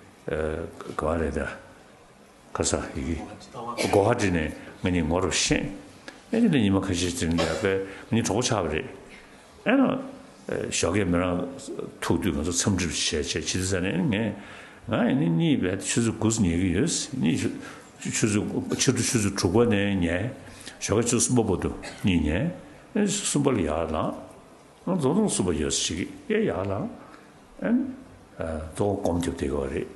ག་བ་རེད་ད། ཁ་ས་ཡི་གེ་གོ་ཧ་ཏི་ནས་ང་གཉིས་ངོ་རུ་ཤེས། ཨེ་དེ་ནས་ཉི་མ་ཁ་ཤས་ཙམ་ལ་དཔེ་ང་གཉིས་གྲོགས་པོ་ཆགས་པ་རེད། ཨེ་ན་ཞོགས་ཀས་མི་རང་ཐུག་དུས་ང་ཚོ་འཚམས་འདྲི་བྱས་བྱས་ཕྱི་དེ་ཟ་ནས་ངས་ང་ཡིན་ནི་གཉིས་བས་ཆུ་ཚོད་དགུ་ཉལ་གི་ཡོད། གཉིས་ཆུ་ཚོད་ཕྱི་དྲོ་ཆུ་ཚོད་དྲུག་པ་ནས་ཉལ། ཞོགས་ཀས་ཆུ་ཚོད་གསུམ་པ་བར་དུ་གཉིས་ཉལ། ཨེ་གསུམ་པ་ལ་ཡར་ལངས། ང་རྫོང་རྫོང་གསུམ་པ་ཡོད་ཟེར་གྱི་ཨེ་ཡར་ལངས། ཨེ་གཙོ་བོ་སྒོམ་རྒྱབ་བསྡད་ཀྱི་བ་རེད།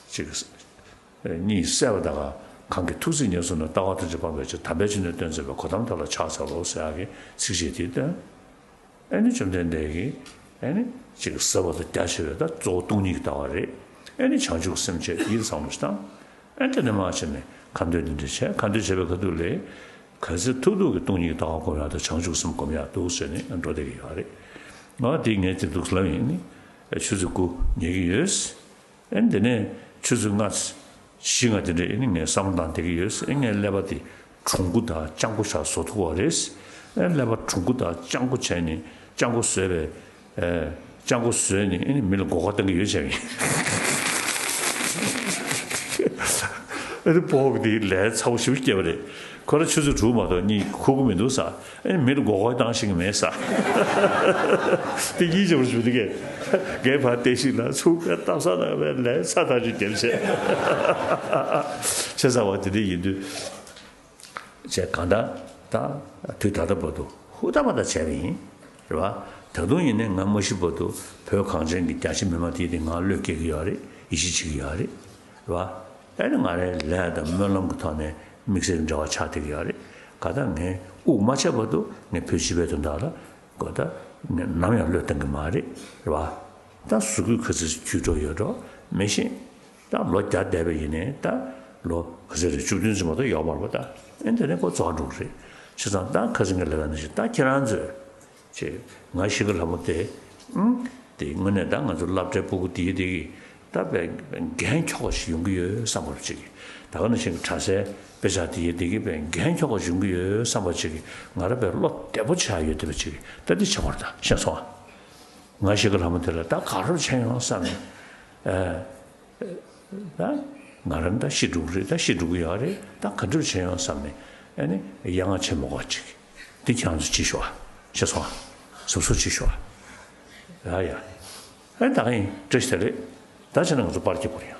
ཅིག་གཉིད་སད་པ་དང་གང་གི་ཐུགས་སྲས་ཉེར་གསུམ་ན་ལྟ་བ་ཐམས་ཅད་སྤངས་པའི་ཕྱིར་དམ་པའི་ཆོས་ནི་སྟོན་མཛད་པའི་གོ་ཏམ་དེ་ལ་ཕྱག་འཚལ་ལོ་ཟེར་ཡག་གི་ཚིགས་བཅད་དེ་བཏོན། ཨེ་ནི་བཅོམ་ལྡན་འདས་ཀྱིས་ཨེ་ནི་ཅིག་ཟབ་པ་དང་རྒྱ་ཆེ་བའི་ད་གཙོ་བོ་སྟོང་ཉིད་ཀྱི་ལྟ་བ་རེད། ཨེ་ནི་བྱང་ཆུབ་སེམས་བསྐྱེད་ཡིད་བཟང་པོ་ཞིག་དང་། ཨེ་དེ་ནས་མར་བྱས་ནས་ཁ་འདོན་འདི་འདྲ་བྱས། ཁ་འདོན་བྱས་པའི་ཁ་ཐུག་ལས་ག་ཚོད་ཐུབ་ཐུབ་ཀྱི་སྟོང་ཉིད་ཀྱི་ལྟ་བ་སྒོམ་ཡག་དང་བྱང་ཆུབ་སེམས་སྒོམ་ཡག་འདུག་ཟེར་ནས་འགྲོ་བསྡད་ཀྱི་ཡོད་རེད། ང་དེ་ངས་དེ་འདུག་ལབ་ཡིན་ནི། ཆུ་ཚོད་དགུ་ཉལ་གྱི་ཡོད། ཨེ་འདི་ནས་ཆུ་ཚོད་ལྔ། བཞི་ལྔ་དེ་འདྲ་ཨེ་ནི་ངས་བསམ་བློ་བཏང་བསྡད་ཀྱི་ཡོད། ཨེ་ངའི་ཀླད་པ་དེ་གྲུང་པོ་དང་སྤྱང་པོ་ཆགས་བཟོ་ཐུབ་པ་རེད། ཨེ་ཀླད་པ་གྲུང་པོ་དང་སྤྱང་པོ་བྱས་ནས་སྤྱང་པོ་བཟོས་པའི་ཨེ་སྤྱང་པོ་བཟོས་ནས་ཨེ་ནི་མི་ལ་མགོ་སྐོར་གཏོང་གི་ཡོད་བྱས་ཡིན། ཨེ་ནི་སྤོ་བོ་དེ་ལས་ཚ་པོ་ཞེ་པོ་སྐྱེས་པ་རེད། ཁོ་རང་ཆུ་ཚོད་དྲུག་མ་གཏོགས་གཉིད་ཁུག་གི་མི་འདུག་ས། ཨེ་མི་ལ་མགོ་སྐོར་བཏང་ཤེས་ཀྱི་མེད་ས། དེ་གཉིས་བྱེད་པར་བྱེད་པ་དེ་གས་རྒན་ཕར་བལྟས་ཤིག་ལ་ཚུགས་ཀ་སྟབས་ས་ན་བས་ལས་ཚ་ཐག་ཆོད་རྒྱབ་བྱས། བྱས་ཙང་བ་དེ་འདྲ་ཡིན་དུས་བྱས་གང་ལྟར་ད་དུས་ད་ལྟ་བར་དུ་ཧུར་ཐག་པ་ད་བྱས་པ་ཡིན། རེད་བ། ད་དུང་ཡིན་ནའི་ང་མ་ཤི་བར་དུ་བོད་གངས་ཅན་གྱི་རྒྱ་ཆེ་མི་མང་དེ་དེ་ང་བློས་སྐྱེ་གི་ཡོད་རེད། ཡིད་ཆེས་བྱེད་ཀྱི་ཡོད་རེད། རེད་བ། ཨ་ནི་ང་རའི་ལས་དང་སྨོན་ལམ་གྱི་ཐོག་ནས་དམིགས་བསལ་འབྲེལ་བ་ཆགས་བསྡད་ཀྱི་ཡོད་རེད། ག་ད་ངས་དབུགས་མ་ཆད་བར་དུ་ངས་བོད་སྤྱི་པའི་དོན་དག་ལ་གོ་ད་ངས་ནམ་ཡང་བློས་གཏོང་གི་མ་རེད། རེད་བ། ད་གཟུགས་པོ་ག་ཚོད་འགྱུར་འགྲོ་ཡོད་འགྲོ་མི་ཤེས། ད་ལོ་བརྒྱ་འདས་པ་ཡིན་ནའི་ད་ལོ་ག་ཚོད་རེད། བཅུ་བདུན་ཙམ་མ་གཏོགས་ཡོད་མ་རེད་པ། ད་ཨེ་འདི་ནས་ཁོ་རྫོགས་འགྲོ་གི་རེད། བྱས་ཙང་ད་ཁ་སང་གི་ལས་ཀ་ནང་བཞིན་ད་ཁྱེད་རང་ཚོས། ཅེས། ང་ཤི་ཁ་ལྷ་མོ་དེ། ཨང་། དེ་དངོས་གནས་ད་ང་ཚོ་སློབ་གྲྭའི་སྤུ་གུ་དེའི་དེ་གི་ད་དཔེ་འགན་འཁྱོག་པ་ཞིག་ཡོང་གི་ཡོད་བསམ་པ་ཅིག་གི། ད་ག་ནང་བཞིན་གྱི་གྲྭ་སའི་དཔེ་ཆ་དེའི་དེ་གི་དཔེ་འགན་འཁྱོག་པ་ཞིག་ཡོང་གི་ཡོད་བསམ་པ་ཅིག་གི། ང་རང་དཔེ་བློ་བདེ་པོ་ཆགས་ཡོད་བསྡད་པ་ཅིག་གི། ད་འདི་བྱེད་དགོས་རེད། ད་ཤེས་སོང་ཨ། ང་ཤི་ཁ་ལྷ་མོ་དེ་ལ་ད་ག་རེ་བྱས་ཡོང་བསམ་ནས། ཨ། ད་ང་རང་ད་ཤི་འགྲོ་གི་རེད། ད་ཤི་འགྲོ་གི་ཡོད་རེད། ད་ག་འདྲ་བྱས་ཡོང་བསམ་ནས་ཨ་ནི་ཡ་ང་ཆེ་མོ་ག་ཅིག་འདི་ཁྱེད་རང་ཚོ་ཅིག་ཤོག་ཨ། ཤེས་སོང་ཨ། གཟབ་གཟབ་ཅིག་ཤོག་ཨ། ཡ་ཡ། ཨ་ད་གིན་བཀྲ་ཤིས་བདེ་ལེགས། ད་བྱས་ན་ང་ཚོ་པར་རྒྱག་དགོས་རེད།